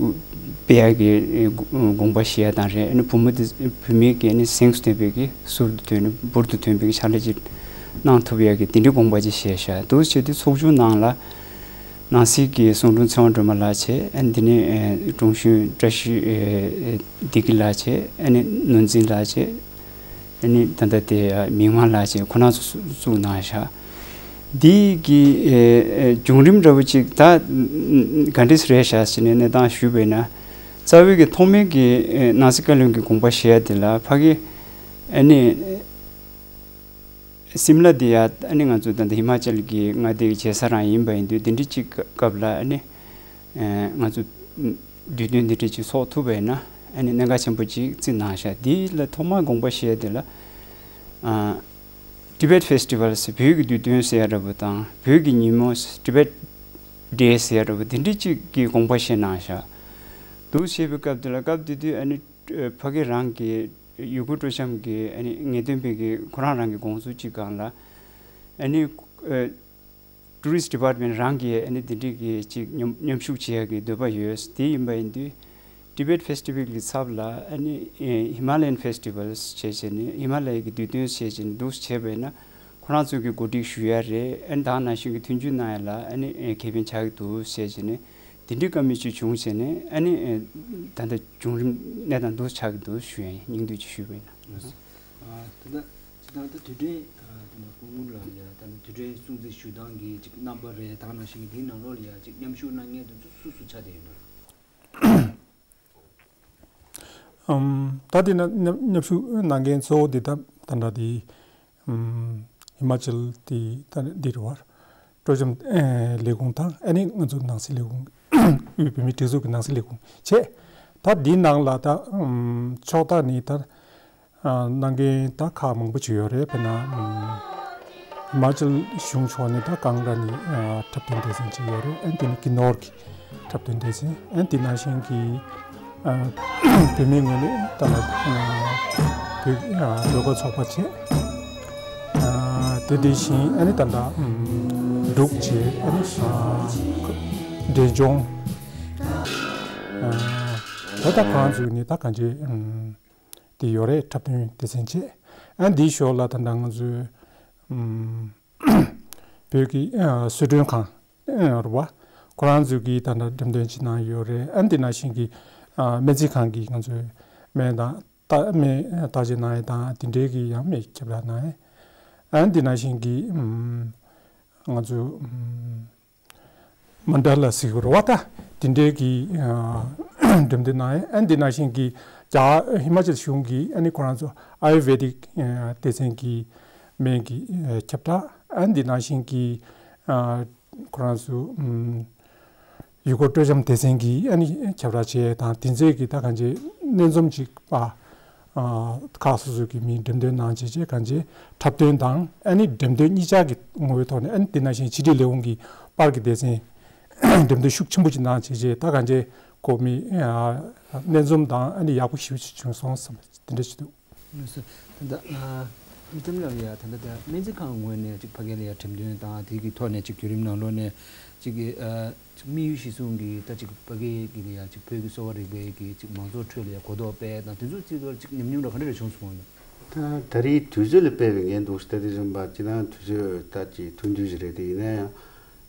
སྤེལ་ཡག་གི་ཨེ་དགོངས་པ་བཞེས་ཡག་དང་རེད། ཨ་ནི་བུ་མོ་དེ་བུད་མེད་ཀྱི་ཨ་ནི་གཟེངས་སུ་ཐོན་པའི་གི་ཟུར་དུ་ཐོན་ནས་འབུར་དུ་ཐོན་པའི་གི་ཕྱག་ལས་ཅིག་གནང་ཐུབ་ཡག་གི་དེ་འདྲའི་དགོངས་པ་ཅིག་བཞེས་ཤག་འདུག་སེ་བྱས་དུས་ཚོགས་ཆུང་ནང་ལ། ནང་སྲིད་ཀྱི་གསུང་སྒྲུང་ཚེ་དབང་སྒྲོལ་མ་ལགས་བྱས། ཨ་ནི་དེ་ནས་ཨེ་དྲུང་གཞོན་བཀྲ་ཤིས་ཨེ་བདེ་སྐྱིད་ལགས་བྱས། ཨ་ནི་ནོར་འཛིན་ལགས་བྱས། ཨ་ནི་ད་ལྟ་དེ་ཨ་མིག་དམར་ལགས་བྱས། ཁོ་རང་ཚོ་བཙུགས་གནང་ཤག་འདི་གི་ཨེ་ཨེ་བྱུང་རིམ་འདྲ་བོ་ཅིག་ད་ག་འདྲས་རེད་ཤག་ཟེར་ནས་གནས་སྟངས་ཞུས་པ་ཡིན་ན། རྩ་བའི་གི་ཐོག་མའི་གི་ཨེ་ནང་སྲིད་བཀའ་བློན་གྱི་དགོངས་པ་བཞེས་ཡ་དེ་ལ་ཕ་གི་ཨ་ནི། སིམ་ལ་འདི་ཡ་ཨ་ནི་ང་ཚོ་ད་ལྟ་ཧི་མ་ཅལ་གྱི་མངའ་སྡེ་གི་བྱེད་ས་རང་ཡིན་པ་ཡིན་དུས། དེ་འདྲ་ཅིག་སྐབས་ལ་ཨ་ནི་ཨེ་ང་ཚོ་དུས་སྟོན་འདི་འདྲ་ཅིག་ཚོགས་ཐུབ་པ་ཡིན་ན། ཨ་ནི་གནད་འགག་ཆེན་པོ་ཅིག་བརྩིས་གནང་ཤག་འདི་ལ་ཐོག་མར་དགོངས་པ་བཞེས་དེ་ལ། ཨ་Tibet Festival ཟེར། བོད་ཀྱི་དུས་སྟོན་ཟེར་ཡ་འདྲ་པོ་དང་། བོད་ཀྱི་ཉིན་མོ་Tibet Day ཟེར་ཡ་འདྲ་པོ་དེ་འདྲ་ཅིག་གི་དགོངས་པ་བཞེས་གནང་ཤག་འདུག་བྱས་པའི་སྐབས་དེ་ལ། སྐབས་དེ་དུས་ཨ་ནི་ཨ་ཕ་གི་རང་གི་ཡུ་གུར་སྤྲོ་འཆམ་གྱི་ཨ་ནི་ངེས་སྟོན་པའི་གི་ཁོ་རང་རང་གི་དགོངས་ཚུལ་གཅིག་སྒང་ལ། ཨ་ནི་ཨ་Tourist Department རང་གིས་ཨ་ནི་དེ་འདྲའི་གི་ཅིག་མཉམ་མཉམ་ཞུགས་བྱེད་ཡག་གི་འདོད་པ་ཡོད། དེ་ཡིན་པ་ཡིན་དུས། Tibet Festival གི་ཚབ་ལ་ཨ་ནི་ཨེ་Himalayan Festivals བྱས་བྱས་ནས། ཧི་མ་ལ་ཡའི་གི་དུས་སྟོན་བྱས་བྱས་ནས་འདུག་བྱས་པ་ཡིན་ན། ཁོ་རང་ཚོས་གི་གོ་སྒྲིག་ཞུ་ཡ་རེད། ཨ་ནི་ད་ནང་བཞིན་གི་མཐུན་འགྱུར་གནང་ཡ་ལ་ཨ་ནི་ཨེ་ཁེ་ཕན་ཆགས་ཀྱི་འདུག་བྱས་བྱས་ནས། དེ་འདྲའི་བཀའ་མོལ་ཅིག་བྱུང་བྱས་ནས། ཨ་ནི་ཨེ་ད་ལྟ་བྱུང་རིམ་གནས་སྟངས་འདུག་ཆགས་ཀྱི་འདུག་ཞུ་ཡ་ཡིན། སྙིང་བསྡུས་ཅིག་ཞུས་པ་ཡིན་ན། ཨ་ད་ལྟ་ཇི་ལྟར་ད་དུས་དྲན་ཨ་ད་ལྟ་སྐུ་ངོ་ལགས་ཡ་ད་ལྟ་དུས་དྲན་སྲུང་བརྩི་ཞུ་སྟངས་ཀྱི་ཅིག་རྣམ་པ་རེད། ད་ག་ནང་བཞིན་གྱི་དེའི་ནང་ལོགས་ལ་ཡ་ཅིག་མཉམ་ཞུགས་གནང་མཁན་དེ་ཚོ་སུ་སུ་ཆགས་བསྡད་ཡོད་ན། ཨམ་ད་དེ་ན་མཉམ་མཉམ་ཞུགས་གནང་མཁན་གཙོ་བོ་དེ་ད་ད་ལྟ་དེ་ཨམ་ཧི་མ་ཅལ་དེ་ད་འདི་རུ་བར་སྤྲོ་འཆམ་ཨེ་ལས་ཁུངས་དང་། ཨ་ནི་ང་ཚོ་ནང་སྲིད་ལས་ཁུངས། དབུས་བོད་མིའི་སྒྲིག་འཛུགས་ཀྱི་ནང་སྲིད་ལས་ཁུངས་བྱས། ད་འདིའི་ནང་ལ་ད་ཨམ་ཕྱོགས་མཐའ་ནས་ད་ཨ་གནང་མཁན་ད་ཁག་མང་པོ་ཅིག་ཡོད་རེད། དཔེར་ན་ཨམ་ཧི་མ་ཅལ་གཞུང་ཕྱོགས་ནས་ད་ཀང་ར་ནས་ཨ་འཁྲབ་སྟོན་སྡེ་ཚན་ཅིག་ཡོད་རེད། ཨ་ནི་དེ་ནས་ཀི་ནོར་གྱི་འཁྲབ་སྟོན་སྡེ་ཚན། ཨ་ནི་དེ་ནང་བཞིན་གྱི་ཨ་བོད་མིའི་ངོས་ནས་ད་ལ་ཨ་བོད་ཨ་ཟློས་གར་ཚོགས་པ་བྱས། ཨ་དེ་དེ་བཞིན་ཨ་ནི་ད་ལྟ་ཨམ་འབྲུག་བྱས། ཨ་ནི་ཨ་འབྲས་ལྗོངས། ཨ་ད་ལྟ་ཁོ་རང་ཚོ་ནི་ད་གང་ཅི་ཨམ་དེ་ཡོད་རེད། འཁྲབ་སྟོན་སྡེ་ཚན་བྱས། ཨ་འདིའི་ཞོར་ལ་ད་ལྟ་ང་ཚོའི་ཨམ་བོད་ཀྱི་ཨ་གསོལ་མགྲོན་ཁང་ཨ་རེད་པ། ཁོ་རང་ཚོས་ཀྱིས་ད་ལྟ་འགྲེམས་སྟོན་ཅིག་གནང་ཡོད་རེད། ཨ་འདི་ནང་བཞིན་གྱི་ཨ་སྨན་རྩིས་ཁང་གིས་ང་ཚོའི་སྨན་དང་ད་སྨན་བརྟག་དཔྱད་གནང་ཡས་དང་དེ་འབྲེལ་གྱི་ཡང་སྨན་ཁྱབ་བསྒྲགས་གནང་ཡས། ཨ་འདི་ནང་བཞིན་གྱི་ཨམ་ང་ཚོ་ཨམ་མན་ཌ་ལ་ཟེར་གྱི་རེད་པ། ད་ དེ་འདྲའི་གི་ཨ་འགྲེམས་སྟོན་གནང་ཡས། ཨ་ནི་དེ་ནང་བཞིན་གྱི་རྒྱ་ཧི་མ་ཅལ་གཞུང་གིས་ཨ་ནི་ཁོ་རང་ཚོ་ཨ་ཡུར་ཝེ་དིག་ཨ་སྡེ་ཚན་གྱི་སྨན་གྱི་ཨ་ཁྱབ་བསྒྲགས། ཨ་ནི་དེ་ནང་བཞིན་གྱི་ཨ་ཁོ་རང་ཚོ་ཨམ་ཡུལ་སྐོར་སྤྲོ་འཆམ་སྡེ་ཚན་གྱིས་ཨ་ནི་ཁྱབ་བསྒྲགས་བྱས་དང་། དེ་ཚོའི་གི་ད་གང་ཅི་སྣེ་འཛོམས་ཅིག་པ་ཨ་ཁག་སོ་སོ་གི་མི་འགྲེམས་སྟོན་གནང་བྱས་བྱས། གང་ཅི་འཁྲབ་སྟོན་དང་ཨ་ནི་འགྲེམས་སྟོན་གཉིས་ཆར་གྱི་ངོ་བོའི་ཐོག་ནས། ཨ་ནི་དེ་ནང་བཞིན་ཕྱི་དྲིལ་ལས་ཁུངས་ཀྱི་པར་གྱི་སྡེ་ཚན་འགྲེམས་སྟོན་ཤུགས་ཆེན་པོ་ཅིག་གནང་བྱས་བྱས། ད་གང་ཅི་ཁོ་མི་ཨ་སྣེ་འཛོམས་དང་ཨ་ནི་ཡག་པོ་ཞེ་པོ་ཅིག་བྱུང་སོང་བསམ་པ་དེ་འདྲ་ཞིག་འདུག། ལགས་སོ། ད་ལྟ་ཨ་མི་ཚང་ལ་ཡ་ད་ལྟ་ད་སྨན་རྩིས་ཁང་ངོས་ནས་ཅིག་ཕ་གི་ལ་ཡ་འགྲེམས་སྟོན་དང་དེ་གི་ཐོག་ནས་ཅིག་བརྒྱུད་རིམ་ནང་ལོགས་ནས་ཅིག་གི་ཨ་ཅིག་དམིགས་ཡུལ་གཞིར་བཟུང་གི་ད་ཅིག་ཕ་གི་གི་ལ་ཡ་ཅིག་བོད་ཀྱི་གསོ་བ་རིག་པའི་གི་ཅིག་མང་ཚོགས་ཁྲོད་ལ་ཡ་གོ་རྟོགས་སྤེལ་དང་དེ་ཚོ་ཅིག་ལ་ཅིག་ཉམས་མྱོང་ར་ག་འདྲ་རེ་བྱུང་སོང་ན། ད་ད་རེས་དུས་ཚོད་ལ་དཔག་པའི་འགན་འདུག་ཟེར། ད་དེ་རིམ་པ་སྤྱི་བཏང་དུས་ཚོད་ད་ཅིག་ཐུང་ཐུང་ཞིག་རེད་དེ། ཡིན་ན་ཡང་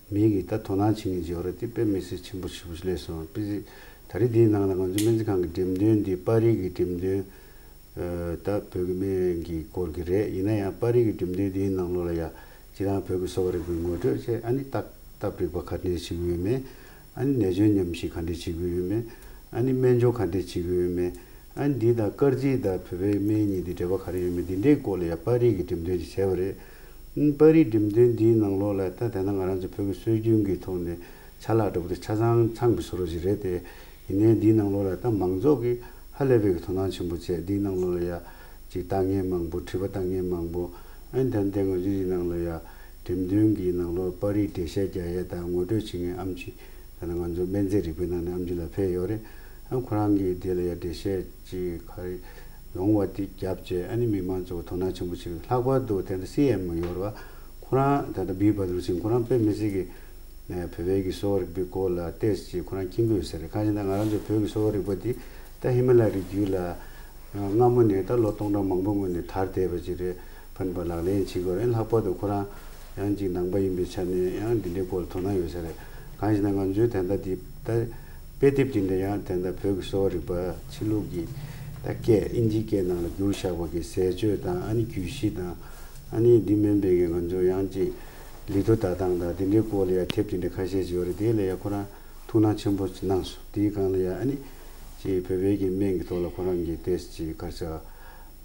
མི་གིས་ད་དོ་སྣང་བྱེད་མཁན་ཅིག་ཡོད་རེད། དེ་དཔེ་མི་སྲིད་ཆེན་པོ་ཞེ་པོ་ཞིག་སླེབས་སོང་། དཔེ་ད་རེས་འདིའི་ནང་ལ་ང་ཚོ་སྨན་རྩིས་ཁང་གི་འགྲེམས་སྟོན་འདི་པར་རིས་ཀྱི་འགྲེམས་སྟོན་ཨ་ད་བོད་ཀྱི་སྨན་གྱི་སྐོར་གྱི་རེད། ཡིན་ན་ཡང་པར་རིས་ཀྱི་འགྲེམས་སྟོན་འདིའི་ནང་ལོགས་ལ་ཡ་སྤྱི་བཏང་བོད་ཀྱི་གསོ་བ་རིག་པའི་ངོ་སྤྲོད་བྱས། ཨ་ནི་ལྟ་ལྟ་རིག་པ་ག་འདྲས་བྱེད་ཀྱི་ཡོད་མེད། ཨ་ནི་ནད་བཅོས་ཉམས་ཞིབ་ག་འདྲས་བྱེད་ཀྱི་ཡོད་མེད། ཨ་ནི་སྨན་སྦྱོར་ག་འདྲས་བྱེད་ཀྱི་ཡོད་མེད། ཨ་ནི་འདི་དང་སྐར་རྩིས་དང་བོད་པའི་སྨན་གཉིས་འདི་འབྲེལ་བ་ག་རེ་ཡོད་མེད་འདི་འདྲའི་སྐོར་ལ་ཡ་པར་རིས་ཀྱི་འགྲེམས་སྟོན་ཅིག་བྱས་པ་རེད། ཨ་ནི་པར་རིས་འགྲེམས་སྟོན་འདིའི་ནང་ལོགས་ལ་ད་དེ་ན་ང་རང་ཚོ་བོད་ཀྱི་སྲོལ་རྒྱུན་གྱི་ཐོག་ནས་ཆ་ལག་འདྲ་པོ་དེ་ཆ་ཚང་ཚང་གི་བཟོ་འདྲ་ཞིག་རེད་དེ། ཡིན་ནའི་འདིའི་ནང་ལོགས་ལ་ད་མང་ཚོགས་ཀྱིས་ཧ་ལས་པའི་གི་དོ་སྣང་ཆེན་པོ་བྱས། འདིའི་ནང་ལོགས་ལ་ཡ་ཅིག་ལྟ་མཁན་མང་པོ། དྲི་བ་ལྟ་མཁན་མང་པོ། ཨ་ནི་ད་ལྟ་ང་ཚོའི་ནང་ལ་ཡ་འགྲེམས་སྟོན་གྱི་ནང་ལོགས་པར་རིས་འགྲེལ་བཤད་རྒྱག་ཡས་དང་ངོ་སྤྲོད་བྱེད་མཁན་ཨེམ་ཆི། ད་ནི་ང་ཚོ་སྨན་རྩིས་རིག་པའི་ནང་ནས་ཨེམ་ཆི་ལགས་ཕེབས་ཡོད་རེད། ཨ་ཁོ་རང་གིས་དེ་ལ་ཡ་འགྲེལ་བཤད་ཅིག་ག་རེ་ཡོང་བ་དེ་བརྒྱབ་བྱས། ཨ་ནི་མི་མང་ཚོ་དོ་སྣང་ཆེན་པོ་བྱེད། ལྷག་པར་དུ་དེ་འདྲ་སི་ཨེམ་ཨོ་ཡོད་རེད་བ། ཁོ་རང་ད་ལྟ་བི་བྷ་དུར་སིང་ཁོ་རང་དཔེ་མི་སྲིད་ཀྱི་ནས་བོད་པའི་གི་གསོ་བ་རིག་པའི་སྐོར་ལ་ཏོག་ཙམ་ཅིག་ཁོ་རང་མཁྱེན་གྱི་ཡོད་ས་རེད། གང་ཡིན་ན་ང་རང་ཚོ་བོད་ཀྱི་གསོ་བ་རིག་པ་འདི་ད་ཧི་མ་ལ་ཡའི་རི་རྒྱུད་ལ་སྔ་མོ་ནས་ད་ལོ་སྟོང་ཕྲག་མང་པོ་སྔོན་ནས་དར་བསྡད་པ་ཅིག་རེད། ཕན་པ་ལག་ལེན་བྱེད་དགོས་རེད། ལྷག་པར་དུ་ཁོ་རང་ཡང་ཅིག་ནང་པ་ཡིན་པའི་ཆ་ནས་ཡང་འདི་འདྲའི་སྐོར་ལ་དོ་སྣང་ཡོད་ས་རེད། གང་ཡིན་ན་ང་ཚོའི་ད་ལྟ་འདི་ད་དཔེ་དེབ་འདི་འདྲ་ཡང་ད་ལྟ་བོད་ཀྱི་གསོ་བ་རིག་པ་ཕྱི་ལུགས་ཀྱི་ད་སྐད་ཨིན་ཇིའི་སྐད་ནང་ལ་བསྒྱུར་བཞག་པ་གི་ཟས་སྤྱོད་དང་། ཨ་ནི་རྒྱུད་བཞི་དང་། ཨ་ནི་འདི་མིན་པའི་གི་ང་ཚོ་ཡང་ཅིག་ལི་ཐོ་ལྟ་སྟངས་དང་དེ་འདྲའི་སྐོར་ལ་ཡང་དེབ་དེ་འདྲ་ཁ་ཤས་ཅིག་ཡོད་རེད། དེ་ལ་ཡང་ཁོ་རང་ཐུགས་སྣང་ཆེན་པོ་ཅིག་གནང་སོང་། དེའི་སྒང་ལ་ཡང་ཨ་ནི་ཅིག་བོད་པའི་གི་སྨན་གྱི་ཐོག་ལ་ཁོ་རང་གིས་ཏོག་ཙམ་ཅིག་ག་རེ་ཟེར་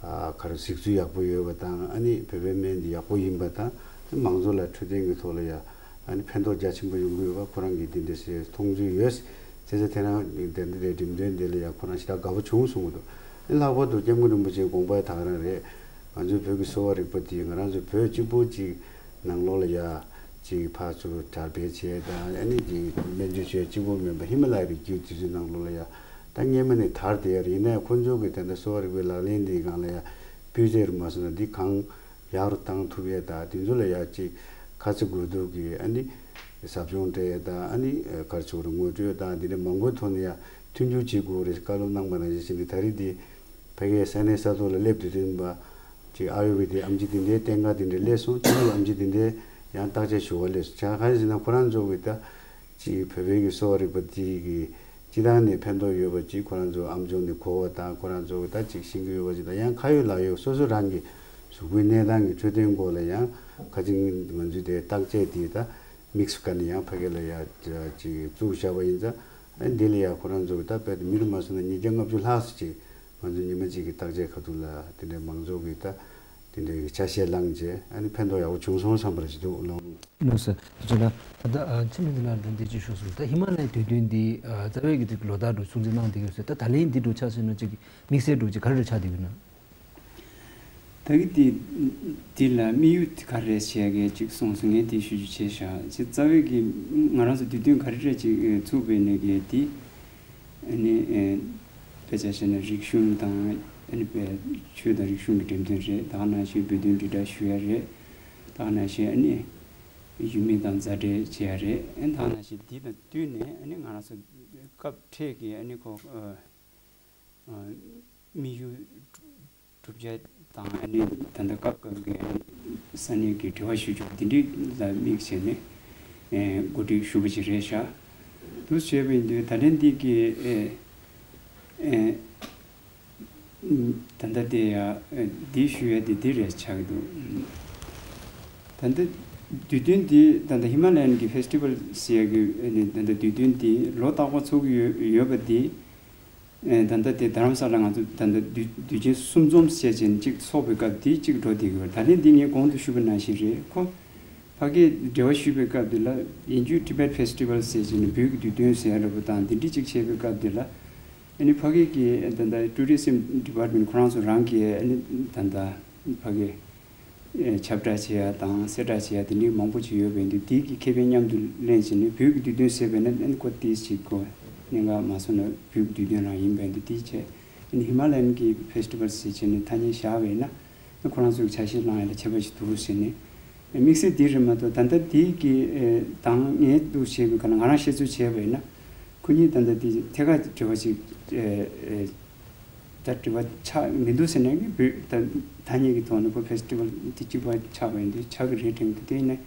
ཨ་ག་རེ་གཟིགས་ཚུལ་ཡག་པོ་ཡོད་པ་དང་། ཨ་ནི་བོད་པའི་སྨན་འདི་ཡག་པོ་ཡིན་པ་དང་། མང་ཚོགས་ལ་འཕྲོད་བསྟེན་གྱི་ཐོག་ལ་ཡང་ཨ་ནི་ཕན་ཐོགས་རྒྱ་ཆེན་པོ་ཡོང་གི་ཡོད་པ་ཁོ་རང་གིས་དེ་འདྲ་ཞིག་མཐོང་ཚུལ་ཡོད། བྱས་ཙང་དེ་རིང་དེ་འདྲའི་འགྲེམས་སྟོན་འདི་ལ་ཡང་ཁོ་རང་ཞེ་དྲག་དགའ་པོ་བྱུང་གསུང་གི་འདུག། ཨ་ནི་ལྷག་པར་དུ་སྐྱབས་མགོན་རིན་པོ་ཆེའི་དགོངས་པ་ད་ག་རང་རེད། ང་ཚོའི་བོད་ཀྱི་གསོ་བ་རིག་པ་འདི་ང་རང་ཚོ་བོད་གཅིག་པུ་གཅིག་ནང་ལོགས་ལ་ཡ་གཅིག་ཕར་ཚུར་དར་སྤེལ་བྱས་དང་། ཨ་ནི་གཅིག་སྨན་བཅོས་བྱས་གཅིག་པོ་མིན་པ་ཧི་མ་ལ་ཡའི་རི་རྒྱུད་དེ་ཚོའི་ནང་ལོགས་ལ་ཡ་ད་སྔས་མ་ནས་དར་བསྡད་ཡོད་རེད། ཡིན་ནའི་ཁོང་ཚོ་གི་དེ་འདྲ་གསོ་བ་རིག་པའི་ལག་ལེན་འདིའི་སྒང་ལ་ཡ་སྤུས་ཚད་རུ་མ་སོང་ན་འདི་གང་ཡག་རུ་བཏང་ཐུབ་ཡས་དང་། དེ་ཚོ་ལ་ཡ་གཅིག་ཁ་ཚ་དགོས་གཏུག་གི་ཨ་ནི་ཟབ་སྦྱོང་སྤྲད་ཡས་དང་། ཨ་ནི་ག་རེ་ཟེར་དགོས་རེད། ངོ་སྤྲོད་དང་འདི་འདྲ་མང་པོའི་ཐོག་ནས་ཡ་མཐུན་འགྱུར་བྱེད་དགོས་རེད་བཀའ་སློབ་གནང་པ་ནང་བཞིན་བྱས་ནས། ད་རེས་འདི་ཕ་གིའི་ས་གནས་ས་ཐོག་ལ་སླེབས་དུས་དེ་ཡིན་པ་ཅིག་ཨ་ཡུར་ཝེ་དའི་ཨེམ་ཆི་དེ་འདྲའི་བསྟེན་ཁང་དེ་འདྲ་སླེབས་སོང་། ཕྱི་ལོགས་ཨེམ་ཆི་དེ་འདྲའི་ཡང་བརྟག་དཔྱད་ཞུ་བ་སླེབས་སོང་། བྱས་ཙང་གང་ཡིན་ཟེར་ན་ཁོ་རང་ཚོ་གི་ད་ཅིག་བོད་པའི་གི་གསོ་བ་རིག་པ་དེ་གི་སྤྱི་བཏང་ནས་ཕན་ཐོགས་ཡོད་པ་ཅིག་ཁོ་རང་ཚོ་ཨམ་ཅོག་ནས་གོ་བ་དང་། ཁོ་རང་ཚོ་གི་ད་ཅིག་ཤེས་ཀྱི་ཡོད་པ་ཅིག་དང་། ཡང་ཁ་ཡོད་ལག་ཡོད་སོ་སོ་རང་གི་གཟུགས་པོའི་གནས་སྟངས་ཀྱི་འཕྲོད་བསྟེན་སྐོར་ལ་ཡང་ཁ་ཅིག་ང་ཚོས་དེ་བརྟག་དཔྱད་དེ་ད་དམིགས་སུ་བཀར་ནས་ཡང་ཕ་གི་ལ་ཡ་ཅིག་བཙུགས་བཞག་པ་ཡིན་ཙང་། ཨ་འདི་ལ་ཡ་ཁོ་རང་ཚོ་གི་ད་དཔེ་དེ་མི་རུ་མ་སོང་ན་ཉིས་བརྒྱ་ལྔ་བཅུ་ལྷག་ཙམ་ཅིག་ང་ཚོ་ཉི་མ་གཅིག་གི་བརྟག་དཔྱད་ཁ་ཐུག་ལ་དེ་འདྲའི་མང་ཚོགས་ཀྱི་ད་དེ་འདྲའི་གི་ཆ་ཤས་བླངས་བྱས། ཨ་ནི་ཕན་ཐོགས་ཡག་པོ་བྱུང་སོང་བསམ་པ་ཞིག་འདུག་ལགས། ལགས་སོ། དེ་ཚོ་ལ་ད་ལྟ་ཨ་འཆི་མེད་འཛིན་ལགས་འདི་ཅིག་ཞུས་སོང་། ད་ཧི་མ་ལ་ཡའི་དུས་སྟོན་འདི་ཨ་རྩ་བའི་གི་ཅིག་ལོ་ལྟར་འགྲོ་སྲུང་བརྩི་གནང་བསྡད་ཀྱི་ཡོད་ཟེར། ད་ད་ལན་འདི་འགྲོ་ཆ་བཞག་ན་ཅིག་དམིགས་བསལ་འགྲོ་ཅིག་ག་རེ་རེ་ཆགས་བསྡད་ཡོད་ན། ད་གི་དེ་དེ་ལ་དམིགས་ཡུལ་དེ་ག་རེ་བྱས་ཀྱི་ཅིག་གསུངས་སོང་། ངས་དེ་ཞུ་རྒྱུ་བྱས་བཞག། ཅིག་རྩ་བའི་གི་ང་རང་ཚོ་དུས་སྟོན་ག་རེ་རེ་ཅིག་ཚུགས་པའི་ནས་གི་དེ། ཨ་ནི་ཨེ་དཔེ་ཆ་བཤད་ན་རིག་གཞུང་དང་། ཨ་ནི་དཔེ་ཆོས་དང་རིག་གཞུང་གི་འགྲེམས་སྟོན་རེད། ད་ག་ནང་བཞིན་བོད་དོན་དྲིལ་བསྒྲགས་ཞུ་ཡ་རེད། ད་ག་ནང་བཞིན་ཨ་ནི་ཡུལ་མི་དང་མཛའ་འབྲེལ་བྱེད་ཡ་རེད། ཨ་ནི་ད་ག་ནང་བཞིན་འདི་དང་བསྟུན་ནས་ཨ་ནི་ང་རང་ཚོ་སྐབས་འཕྲལ་གྱི་ཨ་ནི་ཁོ་ཨ་ཨ་དམིགས་ཡུལ་གྲུབ་ཆ་དང་། ཨ་ནི་ད་ལྟ་སྐབས་སྐབས་ཀྱི་ས་གནས་ཀྱི་འབྲེལ་བ་ཞུ་ཕྱོགས་འདི་འདྲ་ལ་དམིགས་བྱས་ནས་ཨེ་གོ་སྒྲིག་ཞུ་བ་ཞིག་རེད་བཞག། འདུག་བྱས་པ་ཡིན་དུས་ད་ལན་འདི་གི་ཨེ་ཨེ་ད་ལྟ་དེ་ཡ་ཨེ་འདི་ཞུ་ཡ་དེ་འདི་རེད་ཆགས་ཀྱི་འདུག། ད་ལྟ་ དུས་སྟོན་འདི་ད་ལྟ་ཧི་མ་ལ་ཡན་གྱི་ཕེ་སི་ཊི་ཝལ་ཟེར་ཡག་གི་ཨ་ནི་ད་ལྟ་དུས་སྟོན་འདི་ལོ་རྟག་པར་འཚོགས་ཀྱི་ཡོད་ཡོད་པ་འདི། ཨེ་ད་ལྟ་དེ་རྡ་རམ་ས་ལ་ང་ཚོ་ད་ལྟ་དུས་དུས་ཆེན་གསུམ་འཛོམས་བྱས་ཅན་གཅིག་འཚོགས་པའི་སྐབས་དེ་གཅིག་འགྲོ་བསྡད་ཀྱི་ཡོད་རེད། ད་ལན་འདི་ངས་གོང་དུ་ཞུས་པ་ནང་བཞིན་རེད། ཁོ་ཕ་གིར་འབྲེལ་བ་ཞུས་པའི་སྐབས་དེ་ལ་ཡིན་རྒྱུ་Tibet Festival་ཟེར་ཅན་ནི་བོད་ཀྱི་དུས་སྟོན་ཟེར་ཡ་འདྲ་པོ་དང་འདི་འདྲ་གཅིག་བྱས་པའི་སྐབས་དེ་ལ་ཨ་ནི་ཕ་གི་གི་ད་ལྟ་Tourism Department་ཁོ་རང་ཚོ་རང་གི་ཨ་ནི་ད་ལྟ་ཕ་གི་ཨེ་ཁྱབ་བསྒྲགས་བྱེད་ཡ་དང་གསལ་བསྒྲགས་བྱེད་ཡ་དེ་འདྲའི་མང་པོ་ཅིག་ཡོད་པ་ཡིན་དུས་དེའི་གི་ཁེ་ཕན་མཉམ་དུ་ལེན་བྱས་ནས་བོད་ཀྱི་དུས་སྟོན་ཟེར་བས་ན་ཨ་ནི་ཁོ་དེ་ཅིག་གོ་གནད་འགག་མ་སོང་ན་བོད་ཀྱི་དུས་སྟོན་རང་ཡིན་པ་ཡིན་དུས་དེ་བྱས་ཨ་ནི་ཧི་མ་ལ་ཡན་གྱི་ཕེ་སི་ཊི་ཝལ་ཟེར་བྱས་ནས་ཐ་སྙད་བཞག་པ་ཡིན་ན་ཨ་ཁོ་རང་ཚོའི་ཆ་ཤས་བླངས་ཡ་ལ་ཁྱད་པར་ཞིག་འདུག་ཟེར་ནས་དམིགས་བསལ་དེ་རེད་མ་གཏོགས་ད་ལྟ་དེའི་གི་ཨེ་དང་ངས་འདུག་བྱས་པའི་ག་ལ་ང་རང་བཤད་ཚུལ་བྱས་པ་ཡིན་ན་ཁོ་གཉིས་ད་ལྟ་དེ་ཐད་ཀར་འབྲེལ་བ་ཞིག་ཨེ་ཨེ། ད་དྲི་བ་ཆགས་མི་འདུག་ཟེར་ནས་ཀྱི་བོད་ད་ཐ་སྙད་ཀྱི་ཐོག་ནས་ཁོ་ཕེ་སི་ཊི་ཝལ་དེ་གཅིག་པ་ཆགས་པ་ཡིན་དུས་ཆགས་ཀྱི་རེད་དྲན་གྱི་འདུག་དེ་ནས་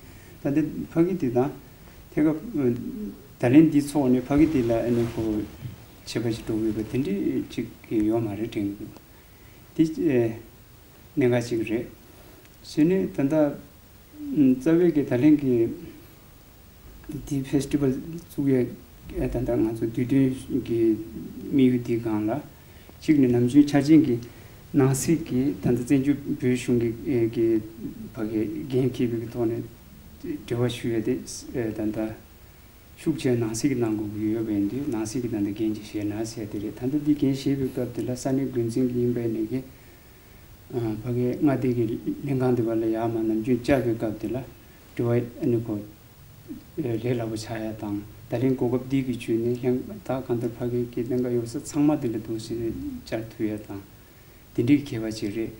ད་ལྟ་ཕ་གི་དེ་དང་ཐད་ཀར་ད་ལན་འདི་ཚོགས་ནས་ཕ་གི་དེ་ལ་ཨ་ནི་ཁོ་ཆད་པ་ཞིག་འགྲོ་དགོས་པ་དེ་འདྲའི་གཅིག་ཡོད་མ་རེད་དྲན་གྱི་འདུག་དེ་གནད་འགག་ཅིག་རེད། བྱས་ནས་ད་ལྟ་རྩ་བའི་གི་ད་ལན་གྱི་དེ་ཕེ་སི་ཊི་ཝལ་བཙུགས་ཡས་ད་ལྟ་ང་ཚོ་དུས་སྟོན་གྱི་དམིགས་ཡུལ་འདིའི་སྒང་ལ་གཅིག་ནས་ནམ་རྒྱུན་འཆར་ཅན་གྱི་ནང་སྲིད་ཀྱི་ད་ལྟ་བཙན་བྱོལ་བོད་གཞུང་གི་གི་ཕ་གི་འགན་འཁྱེར་བའི་གི་ཐོག་ནས་འབྲེལ་བ་ཞུ་ཡས་དེ་ད་ལྟ་ཤུགས་ཆེ་ནང་སྲིད་ཀྱི་གནང་དགོས་ཀྱི་ཡོད་པ་ཡིན་དུས་ནང་སྲིད་ཀྱི་ད་ལྟ་འགན་ཅིག་བཞེས་ན་ཟེར་དེ་རེད། ད་ལྟ་འདི་འགན་བཞེས་པའི་སྐབས་དེ་ལ་ས་གནས་འགོ་འཛིན་གྱི་ཡིན་པ་ཡིན་ནའི་གི་ཕ་གིའི་མངའ་སྡེ་གི་ལྷན་ཁང་དེ་བར་ལ་ཡར་མར་ནམ་རྒྱུན་བཅར་བའི་སྐབས་དེ་ལ་དྲི་བ་ཨ་ནི་ཁོ་ལས་སླ་པོ་ཆགས་ཡ་དང་ད་ལན་གོ་སྐབས་འདི་གི་བརྒྱུད་ནས་ལྷན་ད་གང་ལྟར་ཕ་གི་གི་ལྷན་ཁང་ཡོད་ས་ཚང་མ་དེ་ལ་འདུག་ཟེར་ནས་བཅར་ཐུབ་ཡ་དང་དེ་འདྲའི་ཁྱད་པར་ཅིག་རེད།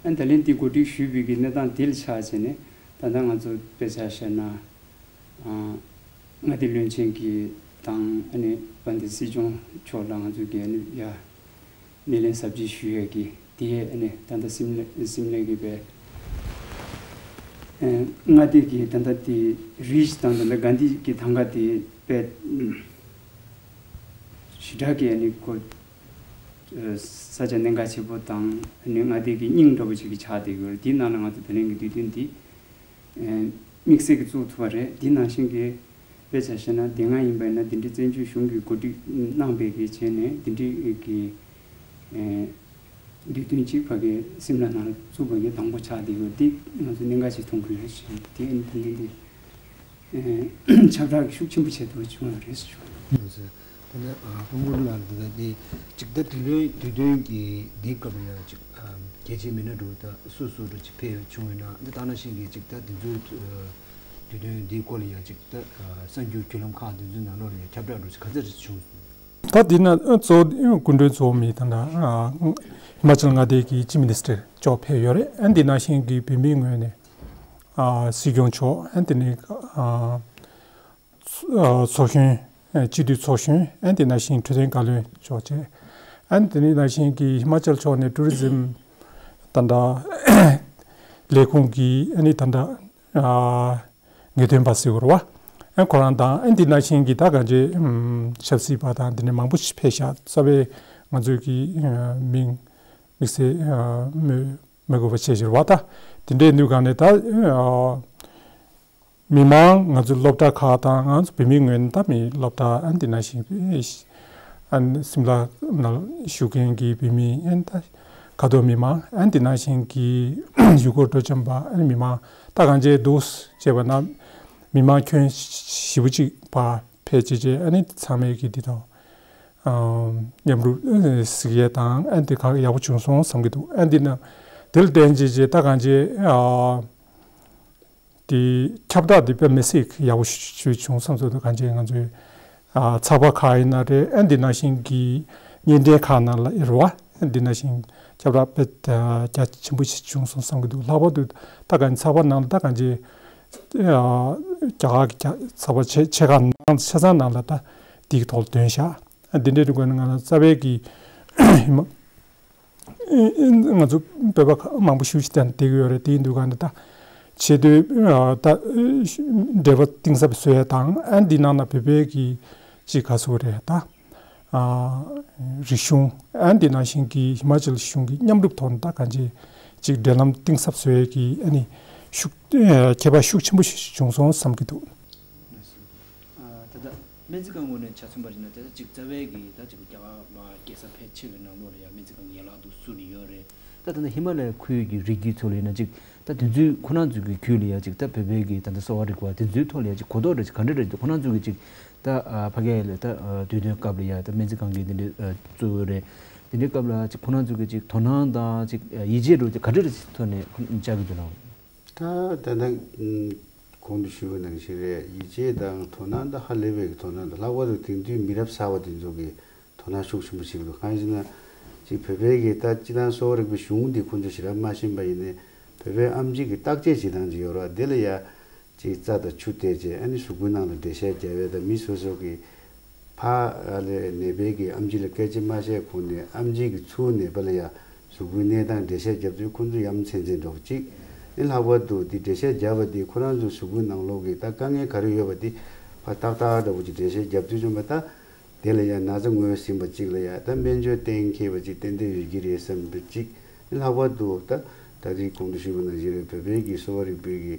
ཨ་ནི་ད་ལན་འདི་གོ་སྒྲིག་ཞུས་པའི་གི་གནས་སྟངས་དེ་ལ་ཆགས་བྱས་ནས་ད་ལྟ་ང་ཚོ་དཔེ་ཆ་བཞག་ན་མངའ་སྡེ་བློན་ཆེན་གྱི་དང་ཨ་ནི་དཔལ་ལྡན་སྲིད་སྐྱོང་མཆོག་ལ་ང་ཚོ་གི་ཨ་ནི་ཡ། སྣེ་ལེན་གཟབ་རྒྱས་ཞུ་ཡས་ཀྱི་དེ་ནས་ད་ལྟ་སིམ་ལ་སིམ་ལ་གི་པའི་མངའ་སྡེ་གི་ད་ལྟ་དེ་རིས་དང་ད་ལྟ་དགའ་ལྡན་གྱི་ཐང་ག་དེ་པའི་ཞི་དྲག་གི་ཨ་ནི་ཁོ་ས་ཆ་གནད་འགག་ཆེ་པོ་དང་ཨ་ནི་མངའ་སྡེ་གི་སྙིང་འདྲ་པོ་ཅིག་གི་ཆགས་བསྡད་ཡོད་རེད། དེའི་ནང་ལ་ང་ཚོ་ད་ལན་གི་དུས་སྟོན་འདི། དམིགས་བསལ་གྱི་བཙུགས་ཐུབ་པ་རེད། འདི་ནང་བཞིན་གྱི་དཔེ་ཆ་བཞག་ན་དེ་སྔ་ཡིན་པ་ཡིན་ན་འདི་འདྲའི་བཙན་བྱོལ་གཞུང་གིས་གོ་སྒྲིག་གནང་པའི་གི་བྱས་ནས་འདི་འདྲའི་གི་དུས་སྟོན་གཅིག་ཕ་གི་སིམ་ལ་ནང་ལ་བཙུགས་པ་གི་དང་པོ་ཆགས་བསྡད་ཡོད། འདི་ང་ཚོ་གནད་འགག་ཅིག་མཐོང་གི་ཡོད་ཞེས་དེ་ཡིན་དེ་འདི་འདི་ཁྱབ་བསྒྲགས་ཤུགས་ཆེན་པོ་བྱེད་ཐུབ་བྱུང་བ་རེད་ཞུ། ད་ནི་ཨ་སྐུ་ངོ་ལགས་འདི་ད་འདི་ཅིག་ད་དུས་སྟོན་དུས་སྟོན་གྱི་འདིའི་སྐབས་ལ་ཡང་ཅིག་ཨ་གལ་ཆེ་མི་སྣ་འགྲོ་ད་སུ་སུ་འགྲོ་ཅིག་ཕེབས་བྱུང་བས་ན་འདི་ད་ནང་བཞིན་གྱི་ཅིག་ད་འདི་ཚོའི་དུས་སྟོན་འདིའི་སྐོར་ལ་ཡང་ཅིག་ད་གསར་འགྱུར་བརྒྱུད་ལམ་ཁག་འདི་ཚོའི་ནང་ལོགས་ལ་ཡང་ཁྱབ་བསྒྲགས་འགྲོ་ཅིག་ག་ཚོད་ཅིག་བྱུང་། ད་འདི་ན་གཙོ་བོ་སྐུ་མགྲོན་གཙོ་བོ་མི་ད་ད་ཧི་མ་ཅལ་མངའ་སྡེ་གི་ཅིབ་མི་ནི་སི་ཊར་མཆོག་ཕེབས་ཡོད་རེད། ཨ་འདི་ནང་བཞིན་གྱི་བོད་མིའི་ངོས་ནས་ཨ་སྲིད་སྐྱོང་མཆོག་ཨ་འདི་ནི་ཨ། ཚོགས་གཞོན། སྤྱི་འཐུས་ཚོགས་གཞོན། ཨ་དེ་ནང་བཞིན་འཕྲོད་བསྟེན་བཀའ་བློན་མཆོག་བཅས། ཨ་དེ་ནང་བཞིན་གྱི་ཧི་མ་ཅལ་ཕྱོགས་ནས་ཊུ་རི་ཛིམ་ད་ལྟ་ལས་ཁུངས་ཀྱི་ཨ་ནི་ད་ལྟ་ངེས་སྟོན་པ་ཟེར་བ་རེད་བ། ཨ་ཁོ་རང་དང་ཨ་དེ་ནང་བཞིན་གྱི་ད་གང་ཅི་ཆབ་སྲིད་པ་དང་དེ་ནས་མང་པོ་ཞིག་ཕེབས་ཤག་རྩ་བའི་ང་ཚོའི་གི་མིང་དམིགས་བསལ་མི་མི་དགོས་པ་བྱས་ཕྱིར་བ་ད་དེ་འདྲའི་ནུས་སྒང་ནས་ད། མི་མང་ང་ཚོའི་སློབ་གྲྭ་ཁག་དང་ང་ཚོ་བོད་མིའི་ངོས་ནས་ད་མི་སློབ་གྲྭ་ཨ་འདི་ནང་བཞིན་ཨ་སིམ་ལ་ནང་བཞུགས་མཁན་གྱི་བོད་མི་ཨ་ད་ཁ་ཐོར་མི་མང་ཨ་འདི་ནང་བཞིན་གྱི་ཡུལ་སྐོར་སྤྲོ་འཆམ་པ་ཨ་མི་མང་ད་གང་ཅི་འདུག་ཅེས་པ་ན་མི་མང་ཁྱོན་ཞེ་པོ་ཅིག་ཕར་ཕེབས་བྱས་བྱས་ཨ་ནི་ཚང་མས་ཀྱི་འདི་དང་མཉམ་རུབ་གཟིགས་ཡས་དང་ཨ་འདི་ཁག་ཡག་པོ་བྱུང་སོང་བསམ་གྱི་འདུག་ཨ་འདི་ན་དེ་ལ་བརྟེན་བྱས་བྱས་ད་གང་ཅི་ཨ། དེ་ཁྱབ་བསྒྲགས་དེ་དཔེ་མི་སྲིད་ཡག་པོ་ཞུ་བྱུང་བསམ་ཚོད་དུ་གང་ཅི་ང་ཚོའི་ཚགས་པར་ཁག་ཡིན་ན་རེད་ཨ་འདི་ནང་བཞིན་གྱི་བརྙན་འཕྲིན་ཁག་ནང་ལ་རེད་བ་ཨ་འདི་ནང་བཞིན་ཁྱབ་བསྒྲགས་དཔེ་རྒྱ་ཆེན་པོ་ཞིག་བྱུང་སོང་བསམ་གྱི་འདུག་ལྷག་པར་དུ་ད་གང་ཚགས་པར་ནང་ལ་ད་གང་ཅི་རྒྱ་གར་གྱི་ཚགས་པར་ཆེ་ཆེ་ཁག་ནང་ཆ་ཚང་ནང་ལ་ད་དེའི་ཐོག་ལ་ཐོན་ཤག་ཨ་འདི་འདྲའི་རིགས་ཀྱི་ནང་ལ་རྩ་བའི་གི་ཧི་མ། ང་ཚོ་བོད་པ་མང་པོ་ཞེ་པོ་ཅིག་བསྡད་ཀྱི་ཡོད་རེད། དེ་ཡིན་དུས་ག་འདི་ད་ཆེས་མཐོའི་ད་འབྲེལ་བ་གཏིང་ཟབ་བཟོ་ཡ་དང་ཨ་འདི་ནང་ན་བོད་པའི་གི་ཅིག་ག་ཟེར་དགོས་རེད་ད་རིག་གཞུང་ཨ་འདི་ནང་བཞིན་གྱི་ཧི་མ་ཅལ་གཞུང་གི་མཉམ་རུབ་ཐོག་ནས་ད་གང་ཅི་ཅིག་འབྲེལ་ལམ་གཏིང་ཟབ་བཟོ་ཡ་གི་ཨ་ནི་ ཤུགས་ཨ་ཁྱད་པར་ཤུགས་ཆེན་པོ་ཞིག་བྱུང་སོང་བསམ་གྱི་འདུག། ད་ལྟ་སྨན་རྩིས་ཁང་ངོས་ནས་ཆ་མཚོན་པ་ཡིན་ན་ད་ལྟ་ཅིག་རྩ་བའི་གི་ད་ཅིག་རྒྱ་གར་མ་རྒྱལ་ས་ཕལ་ཆེ་བའི་ནང་ལོགས་ལ་ཡང་སྨན་རྩིས་ཁང་ཡན་ལག་ཏུ་བཙུགས་ནས་ཡོད་རེད། ད་ད་ལྟ་ཧི་མ་ལ་ཡའི་ཁུལ་གྱི་རི་རྒྱུད་ཚོ་ལ་ཡིན་ན་ཅིག་ད་དེ་ཚོའི་ཁོ་རང་ཚོའི་གི་རྒྱུད་ལ་ཡང་ཅིག་ད་བོད་པའི་གི་ད་ལྟ་གསོ་བ་རིག་པ་དེ་ཚོའི་ཐོག་ལ་ཡང་ཅིག་གོ་རྟོགས་འདྲ་ཅིག་ག་འདྲ་འདྲ་ཅིག་ཁོ་རང་ཚོའི་གི་ཅིག་ད་ཕ་གི་ལ་ད་དུས་སྟོན་སྐབས་ལ་ཡང་ད་སྨན་རྩིས་ཁང་གི་དེ་འདྲའི་བཙུགས་ཡོད་རེད། དེ་འདྲའི་སྐབས་ལ་ཅིག་ཁོ་རང་ཚོའི་གི་ཅིག་དོ་སྣང་དང་ཅིག་ཡིད་ཆེས་འདྲ་ཅིག་ག་འདྲ་འདྲ་ཅིག་ཐོག་ནས་བཅར་གི་འདུག་ལགས། ད་ད་ལྟ་གོང་དུ་ཞུས་པ་ནང་བཞིན་རེད། ཡིད་ཆེས་དང་དོ་སྣང་ད་ཧ་ལས་པའི་དོ་སྣང་དང་། ལྷག་པར་དུ་དེང་དུས་མི་རབས་གསར་པ་དེ་ཚོ་གིས་དོ་སྣང་ཤུགས་ཆེན་པོ་བྱེད་ཀྱི་འདུག། གང་ཡིན་ཟེར་ན་ཅིག་བོད་པའི་གི་ད་སྤྱི་བཏང་གསོ་བ་རིག་པའི་གཞུང་འདི་ཁོང་ཚོ་ཞེ་དྲག་མ་ཤེས་པ་ཡིན་ནའི། བོད་པའི་ཨེམ་ཆི་གི་བརྟག་དཔྱད་བྱེད་སྟངས་ཅིག་ཡོད་རེད་བ། དེ་ལ་ཡ་ཅིག་རྩ་དང་ཆུ་བལྟས་བྱས། ཨ་ནི་གཟུགས་པོའི་ནང་ལ་འགྲེལ་བཤད་རྒྱབ་ཡས་དང་། མི་སོ་སོ་གི་ཕ་ཨ་ལས་ནད་པའི་གི་ཨེམ་ཆི་ལ་སྐད་ཆ་མ་བཤད་གོང་ནས་ཨེམ་ཆི་གི་ཚུར་ནད་པ་ལ་ཡ་གཟུགས་པོའི་གནས་སྟངས་འགྲེལ་བཤད་རྒྱབ་དུས་ཁོང་ཚོ་ཡ་མཚན་མཚན་འདྲ་བོ་ཅིག། ཨེ་ལྷག་པར་དུ་འདི་འགྲེལ་བཤད་བརྒྱབ་པ་འདི་ཁོ་རང་ཚོའི་གཟུགས་པོའི་ནང་ལོགས་ཀྱི་ད་དཀའ་ངལ་ག་རེ་ཡོད་པ་འདི་ཕར་ཏག་ཏག་འདྲ་བོ་ཅིག་འགྲེལ་བཤད་རྒྱབ་དུས་ཙམ་པ། ད་དེ་ལ་ཡ་ན་ཚ་ངོས་ཟིན་པ་ཅིག་ལ་ཡ་ད་སྨན་བཅོས་གཏན་འཁེལ་བ་ཅིག་ཏན་ཏན་ཡོད་ཀྱི་རེད་བསམ་པ་ཅིག། ཨེ་ལྷག་པར་དུ་ད་ད་རེས་གོང་དུ་ཞུས་པ་ནང་བཞིན་རེད། བོད་པའི་གི་གསོ་བ་རིག་པའི་གི་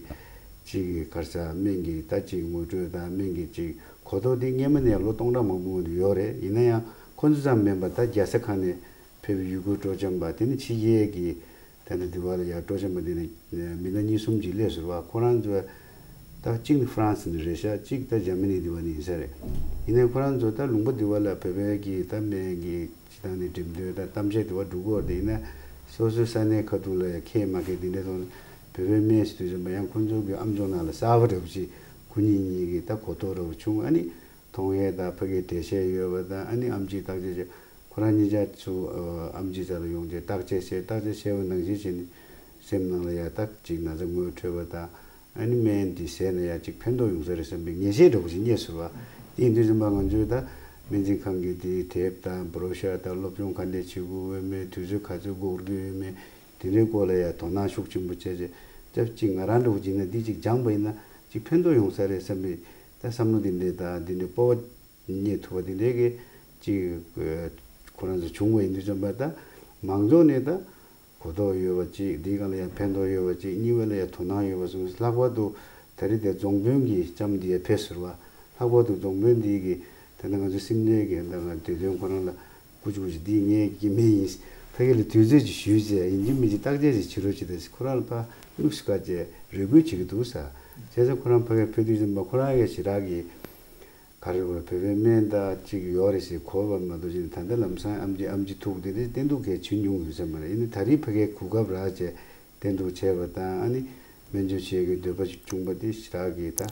ཅིག་གི་ག་རེ་ཟེར། སྨན་གྱི་ད་ཅིག་ངོ་སྤྲོད་དང་སྨན་གྱི་ཅིག་གོ་རྟོགས་དེ་སྔོན་མ་ནས་ལོ་སྟོང་ཕྲག་མང་པོའི་སྔོན་དུ་ཡོད་རེད། ཡིན་ན་ཡང་ཁོ་ཚོ་ཙམ་མིན་པར་ད་རྒྱལ་ས་ཁག་ནས་ཕེབས་པའི་ཡུལ་སྐོར་སྤྲོ་འཆམ་པ་དེ་ནི་ཕྱི་རྒྱལ་གྱི་ད་ལྟ་འདི་བ་ལ་ཡ་སྤྲོ་འཆམ་པ་དེ་ནི་མི་སྣ་གཉིས་གསུམ་ཅིག་སླེབས་སོང་བ། ཁོ་རང་ཚོ་ད་གཅིག་ནི་ཧྥ་རན་སི་ནས་རེད་ཤག། གཅིག་ད་ཇར་མ་ནི་འདི་བ་ནས་ཡིན་ས་རེད། ཡིན་ནའི་ཁོ་རང་ཚོ་ད་ལུང་པ་འདི་བ་ལ་བོད་པའི་གི་ད་སྨན་གྱི་སྤྱི་བཏང་ནས་འགྲེམས་སྟོན་དང་གཏམ་བཤད་འདི་བ་འགྲོ་གི་ཡོད་རེད། ཡིན་ན་སོ་སོའི་ས་གནས་ཁ་ཐུག་ལ་ཡ་མཁས་མ་མཁས་དེ་འདྲའི་ཐོག་ནས་བོད་པའི་སྨན་ཟེར་དུས་ཙམ་པ་ཡང་ཁོ་ཚོ་གི་ཨམ་ཅོག་ནང་ལ་གསར་པ་འདྲ་བོ་ཅིག་ཁོ་གཉིས་གཉིས་ཀྱི་ད་གོ་རྟོགས་འདྲ་བོ་བྱུང་། ཨ་ནི་མཐོང་ཡས་དང་ཕ་གིའི་འགྲེལ་བཤད་ཡོད་པ་དང་། ཨ་ནི་ཨེམ་ཆིའི་བརྟག་དཔྱད་བྱས། ཁོ་རང་གཉིས་ཆ་ཚུར་ཨེམ་ཆིའི་རྩ་ལ་ཡོང་བྱས་བརྟག་དཔྱད་བྱས། བརྟག་དཔྱད་བྱས་པ་ནང་བཞིན་བྱས་ནས་སེམས་ནང་ལ་ཡ་ད་ཅིག་ན་ཚ་ངོས་འཕྲོད་པ་དང་། ཨ་ནི་སྨན་འདི་བཟས་ན་ཡ་ཅིག་ཕན་ཐོགས་ཡོང་ས་རེད་བསམ་པའི་ངེས་ཤེས་འདྲ་བོ་ཞིག་རྙེད་སོང་བ། དེ་ཡིན་དུས་ཙམ་པ་ང་ཚོས་ད་སྨན་རྩིས་ཁང་གི་དེའི་དེབ་དང་བྷྲོ་ཤར་དང་སློབ་སྦྱོང་ག་འདྲས་བྱེད་དགོས་ཡོད་མེད། དུས་ཚོད་ག་ཚོད་འགོར་གྱི་ཡོད་མེད། དེ་འདྲའི་སྐོར་ལ་ཡ་དོ་སྣང་ཤུགས་ཆེན་པོ་བྱས་བྱས། སྐབས་གཅིག་ང་རང་འདྲ་བོ་ཅིག་ན་འདི་ཅིག་སྦྱངས་པ་ཡིན་ན་ཅིག་ཕན་ཐོགས་ཡོང་ས་རེད་བསམ་པའི་ད་བསམ་བློ་འདི་འདྲས་དང་འདི་འདྲའི་སྤོབས་པ་རྙེད་ཐུབ་པ་འདི་འདྲའི་གི་ཅིག་ཁོ་རང་ཚོ་བྱུང་བ་ཡིན་དུས་ཙམ་པ། ད་མང་ཚོགས་ནས་ད་གོ་རྟོགས་ཡོད་པ་ཅིག། འདིའི་སྒང་ལ་ཡང་ཕན་ཐོགས་ཡོད་པ་ཅིག། གཉིས་པ་ལ་ཡང་དོ་སྣང་ཡོད་པ་སོང་། ལྷག་པར་དུ་ད་རེས་དེ་རྫོང་དཔོན་གྱི་ལྕམ་འདི་ཡང་ཕེབས་ཟེར་བ། ལྷག་པར་དུ་རྫོང་དཔོན་འདི་གི་ད་ལྟ་ང་ཚོ་སིམ་ལའི་གི་ད་ང་སྡེ་དོན་ཁོ་རང་ལ་སྐུ་གཅིག་པུ་ཞིག་འདི་ངའི་སྐྱེ་དམན་ཡིན། ཕ་གི་ལ་དུས་ཚོད་ཅིག་ཞུས་བྱས་ཡིན་གཅིག་མིན་གཅིག་བརྟག་དཔྱད་ཅིག་བྱེད་རོགས་བྱེད་དང་ཟེར། ཁོ་རང་ལ་ཕར་དམིགས་སུ་བཀར་བྱས་རེ་སྐུལ་བྱེད་ཀྱི་འདུག་ཟེར། བྱས་ཙང་ཁོ་རང་ཕ་གིར་ཕེབས་དུས་ཙམ་པ་ཁོ་རང་གི་ཞེ་དྲག་གི་ག་རེ་རེད། བོད་པའི་སྨན་ད་ཅིག་ཡོད་རེད་ཟེར་གོ་བ་མ་གཏོགས་ཅིག་ད་ལྟ་ལམ་སང་ཨེམ་ཆི་ཨེམ་ཆི་ཐུག་དེ་འདྲའི་བསྟེན་གཏུག་གལ་ཆེ་མྱོང་ཡོད་ས་མ་རེད། ཡིན་ནའི་ད་རེས་ཕ་གིའི་གོ་སྐབས་རག་བྱས་བསྟེན་གཏུག་བྱས་པ་དང་། ཨ་ནི་སྨན་བཅོས་བྱེད་ཀྱི་འདོད་པ་ཅིག་བྱུང་པ་དེ་ཞེ་དྲག་གི་ད་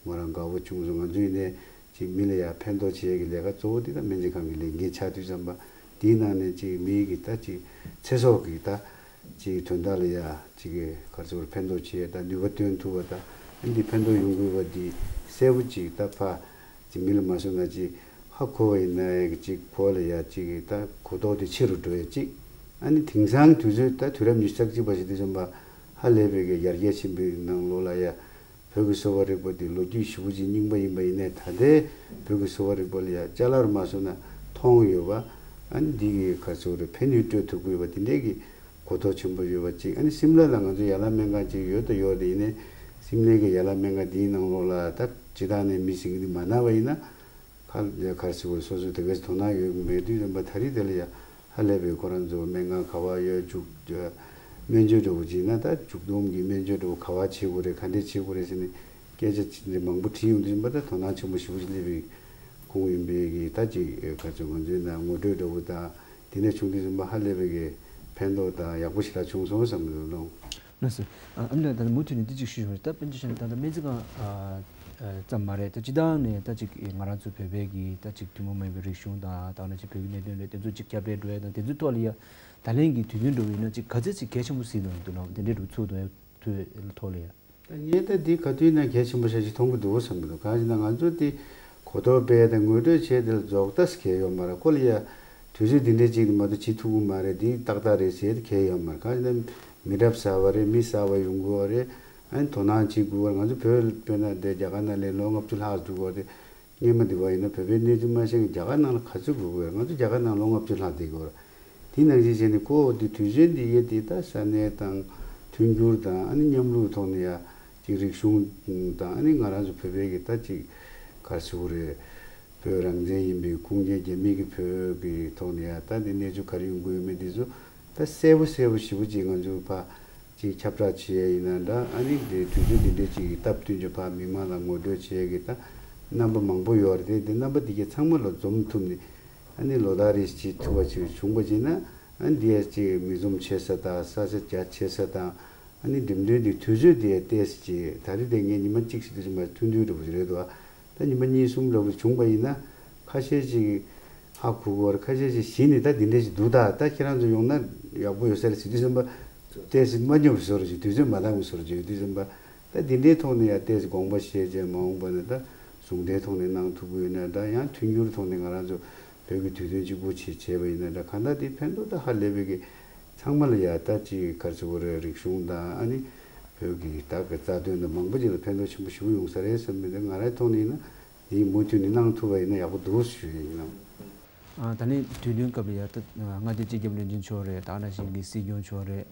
མོ་རང་དགའ་པོ་བྱུང་སོང་། ང་ཚོ་ཡིན་ནའི་ཅིག་མི་ལ་ཡ་ཕན་ཐོགས་བྱེད་ཀྱི་ལས་ཀ་གཙོ་བོ་དེ་ད་སྨན་རྩིས་ཁང་གི་ལས་འགན་ཆགས་དུས་ཙམ་པ། དེའི་ནང་ནས་ཅིག་མི་གི་ད་ཅིག་ཚེ་སྲོག་གི་ད་ཅིག་དོན་དག་ལ་ཡ་ཅིག་གི་ག་རེ་ཟེར་དགོས་རེད། ཕན་ཐོགས་བྱེད་ཡས་ད་ནུས་པ་བཏོན་ཐུབ་པ་ད། ཨ་ནི་འདི་ཕན་ཐོགས་ཡོང་དགོས་པ་འདི་གསལ་པོ་ཅིག་ད་ཕར་ཅིག་མི་ལ་མ་སོང་ན་ཅིག་ཧ་གོ་བ་ཡིན་ན་ཡ་གི་ཅིག་གོ་ལ་ཡ་ཅིག་གི་ད་གོ་རྟོགས་དེ་ཆེ་རུ་འགྲོ་ཡས་ཅིག། ཨ་ནི་དེང་སང་དུས་ཚོད་ད་དུས་རབས་ཉི་ཤུ་རྩ་གཅིག་པ་ཞིག་དུས་ཙམ་པ་ཧ་ལས་པའི་གི་ཡར་རྒྱས་ཕྱིན་པའི་ནང་ལོགས་ལ་ཡ། བོད་ཀྱི་གསོ་བ་རིག་པ་འདི་ལོ་རྒྱུས་ཞེ་པོ་ཅིག་རྙིང་པ་ཡིན་པ་ཡིན་ནའི། ད་ལྟའི་བོད་ཀྱི་གསོ་བ་རིག་པ་ལ་ཡ་ཅ་ལག་རུ་མ་སོང་ན་མཐོང་ཡོད་པ། ཨ་ནི་འདི་གི་ག་ཚོད་རེད། ཕན་ནུས་སྤྲོད་ཐུབ་ཀྱི་ཡོད་པ་འདི་འདྲའི་གི་གོ་རྟོགས་ཆེན་པོ་ཡོད་པ་ཅིག། ཨ་ནི་སིམ་ལ་ལ་ང་ཚོ་ཡ་ལ་སྨན་ཁང་ཅིག་ཡོད་དང་ཡོད་དེ། ཡིན་ནའི་སིམ་ལའི་གི་ཡ་ལ་སྨན་ཁང་འདིའི་ནང་ལོགས་ལ་ད་སྤྱིར་བཏང་ནས་མི་ཟིན་གི་འདི་མ་ན་བ་ཡིན་ན། ཁ་ལ་ཁར་སི་བོ་སོ་སོ་དེ་གས་དོ་སྣང་ཡོད་མེད་དུས་ཙམ་པ་ད་རེས་དེ་ལ་ཡ་ཧ་ལས་པའི་ཁོ་རང་ཚོ་སྨན་ཁང་ག་བ་ཡོད་འཇུག་སྨན་བཅོས་འདྲ་བོ་བྱས་ན་ད་འཇུག་སྡོམ་གྱི་སྨན་བཅོས་འདྲ་བོ་ག་བ་བྱེད་དགོས་རེད། ག་འདྲས་བྱེད་དགོས་རེད་ཟེར་ནས་སྐད་ཆ་ཅིག་འདྲ་མང་པོ་དྲིས་ཡོང་དུས་ཙམ་པ་ད་དོ་སྣང་ཆེན་པོ་ཞེ་པོ་ཅིག་སླེབས་པའི་ཁུངས་ཡིན་པའི་གི་ད་ཅིག་ག་ཚོད་ང་ཚོའི་ནང་ངོ་སྤྲོད་འདྲ་བོ་དང་དེ་ནས་བྱུང་དུས་ཙམ་པ་ཧ་ལས་པའི་གི་ཕན་ཐོགས་དང་ཡག་པོ་ཞེ་དྲག་བྱུང་སོང་བསམ་གྱི་འདུག་ལགས། ལགས་སོ། ཨ་ཨ་ནི་ད་ལྟ་མུ་མཐུད་ནས་འདི་གཅིག་ཞུ་ཞུ་རེད། ད་དཔེར་ན་ཆ་བཞག་ན་ད་ལྟ་སྨན་རྩིས་ཁང་ཨ་ཨ་ཙམ་མ་རེད། ད་སྤྱིར་བཏང་ནས་ད་ཅིག་ང་རང་ཚོ་བོད་པའི་གི་ད་ཅིག་ཐུན་མོང་མ་ཡིན་པའི་རིག་གཞུང་དང་། ད་ནང་བཞིན་བོད་ཀྱི་གནད་དོན་རེད། དེ་ཚོ་ཅིག་ཁྱབ་སྤེལ་འགྲོ་ཡ་དང་། དེ་ཚོའི་ཐོག་ལ་ཡ་ད་ལན་གྱི་དུས་སྟོན་འགྲོ་བ་ཡིན་ན་ཅིག་ག་ཚོད་ཅིག་གལ་ཆེན་པོ་གཟིགས་གནང་གི་འདུག་ལགས། དེ་འདྲའི་འགྲོ་ཚུགས་དང་ཐུབ་ལ་ཡ། ད་ངས་ད་འདི་ག་དུས་ན་གལ་ཆེན་པོ་ཞེ་ཅིག་མཐོང་གི་འདུག་བསམ་གྱི་འདུག། གང་ཞེ་ན་ང་ཚོ་འདི་གོ་རྟོགས་སྤེལ་དང་ངོ་སྤྲོད་བྱས་དེ་ལ་རྫོགས་ལྟ་ཟེར་གལ་ཡོད་མ་རེད། ཁོ་ལ་ཡ་དུས་ཚོད་འདི་འདྲའི་ཅིག་མ་གཏོགས་བྱེད་ཐུབ་ཀྱི་མ་རེད། འདི་ཏག་ཏག་རེད་ཟེར་གལ་ཡོད་མ་རེད། གང་ཞེ་ན་མི་རབས་གསར་བ་རེད། མི་གསར་བ་ཡོང་དགོས་བ་རེད། ཨ་ནི་དོ་སྣང་བྱེད་དགོས་བ་རེད། ང་ཚོ་བོད་དཔེར་ན་འདི་རྒྱ་གར་ནང་ལ་ལོ་ལྔ་བཅུ་ལྷག་འདུག་བ་དེ། སྔོན་མ་འདི་བ་ཡིན་ན་བོད་པའི་གནས་ཚུལ་མ་ཤེས་མཁན་རྒྱ་གར་ནང་ལ་ག་ཚོད་འགྲོ་གི་ཡོད་རེད། ང་ཚོ་རྒྱ་གར་ནང་ལོ་ལྔ་བཅུ་ལྷག་བསྡད་ཀྱི་ཡོད་རེད། དེ་ནང་བཞིན་བྱས་ནས་ཁོ་འདི་དུས་ཆེན་འདི་ཡེ་འདི་ད་ས་གནས་དང་མཐུན་ མཐུན་འགྱུར་དང་ཨ་ནི་མཉམ་རུབ་ཐོག་ནས་ཡ་ཅིག་རིག་གཞུང་དང་ཨ་ནི་ང་རང་ཚོ་བོད་པའི་གི་ད་ཅིག་ག་རེ་ཟེར་དགོས་རེད། བོད་རང་བཙན་ཡིན་པའི་ཁུངས་སྐྱེལ་རྒྱ་མི་གི་བོད་ཀྱི་ཐོག་ནས་ཡ་ད་འདི་གནས་ཚུལ་ག་རེ་ཡོང་གི་ཡོད་མེད་འདི་ཚོ་ད་གསལ་པོ་གསལ་པོ་ཞེ་པོ་ཅིག་ང་ཚོ་ཕ་ཅིག་ཁྱབ་བསྒྲགས་བྱེད་ཡ་ཡིན་ན་འདྲ། ཨ་ནི་འདི་དུས་ཚོད་འདི་འདྲའི་ཅིག་སྟབས་བསྟུན་བྱས་ཕ་མི་མང་ལ་ངོ་སྤྲོད་བྱེད་ཡ་གི་ད་རྣམ་པ་མང་པོ་ཡོད་རེད་དེ། འདི་རྣམ་པ་འདི་གའི་ཚང་མ་ལ་འཛོམས་ཐུབ་ནས་ཨ་ནི་ལོ་ལྟར་རེ་བཞིན་ཐུབ་པ་ཅིག་བྱུང་པ་ཅིག་ན་ཨ་ནི་འདི་ཡ་ཅིག་མི་འཛོམས་བྱེད་ས་དང་ས་ཆ་རྒྱ་ཆེ་ས་དང་ཨ་ནི་འགྲེམས་སྟོན་འདི་དུས་ཚོད་འདི་ཡ་ཏོག་ཙམ་ཅིག་ད་རེས་དེ་ངས་ཉི་མ་གཅིག་ཞིག་དུས་ཚོད་མ་ཐུང་ཐུང་འདྲ་པོ་ཞིག་རེད་འདུག་ད་ཉི་མ་གཉིས་གསུམ་འདྲ་པོ་བྱུང་པ་ཡིན་ན་ཁ་ཤས་ཅིག་ཧ་གོ་གི་ཡོད་རེད། ཁ་ཤས་ཅིག་གཞི་ནས་ད་འདི་འདྲ་ཞིག་འདུག་ད་ད་ཁྱེད་རང་ཚོ་ཡོང་ན་ཡག་པོ་ཡོད་ས་རེད་ཟེར་དུས་ཙམ་པ་ཏོག་ཙམ་མ་སྙོབ་པའི་བཟོ་འདྲ་ཅིག་དུས་ཚོད་མ་འདང་བའི་བཟོ་འདྲ་ཅིག་ཡོད་དུས་ཙམ་པ་ད་འདི་འདྲའི་ཐོག་ནས་ཡང་ཏོག་ཙམ་དགོངས་པ་བཞེས་བྱས་མ་འོངས་པ་ན་ད་ཟུང་འབྲེལ་ཐོག་ནས་གནང་ཐུབ་ཀྱི་ཡོད་ན་འདྲ། ཡང་མཐུན་འགྱུར་ཐོག་ནས་ང་རང་ཚོ་བོད་ཀྱི་དུས་སྟོན་གཅིག་པུ་ཅིག་བྱས་པ་ཡིན་ན་འདྲ། གང་ལྟར་དེ་ཕན་ཐོགས་ད་ཧ་ལས་པའི་གི་ཚང་མ་ལ་ཡ་ད་ཅིག་ག་རེ་ཟེར་དགོས་རེད། རིག་གཞུང་དང་ཨ་ནི་བོད་ཀྱི་ད་གི་རྩ་དོན་དང་མང་པོ་ཅིག་ལ་ཕན་ཐོགས་ཆེན་པོ་ཞིག་ཡོང་ས་རེད་བསམ་པའི་དེ་ང་རའི་ཐོག་ནས་ཡིན་ན་དེ་མུ་མཐུད་ནས་གནང་ཐུབ་པ་ཡིན་ན་ཡག་པོ་འདུག་ཞུ་ཡ་ཡིན་ནམ། ཨ། ད་ལན་དུས་སྟོན་སྐབས་ལ་ཡ་ད་མངའ་སྡེ་སྤྱི་ཁྱབ་བློན་ཆེན་མཆོག་རེད། ད་ནང་བཞིན་གྱི་སྲིད་སྐྱོང་མཆོག་རེད།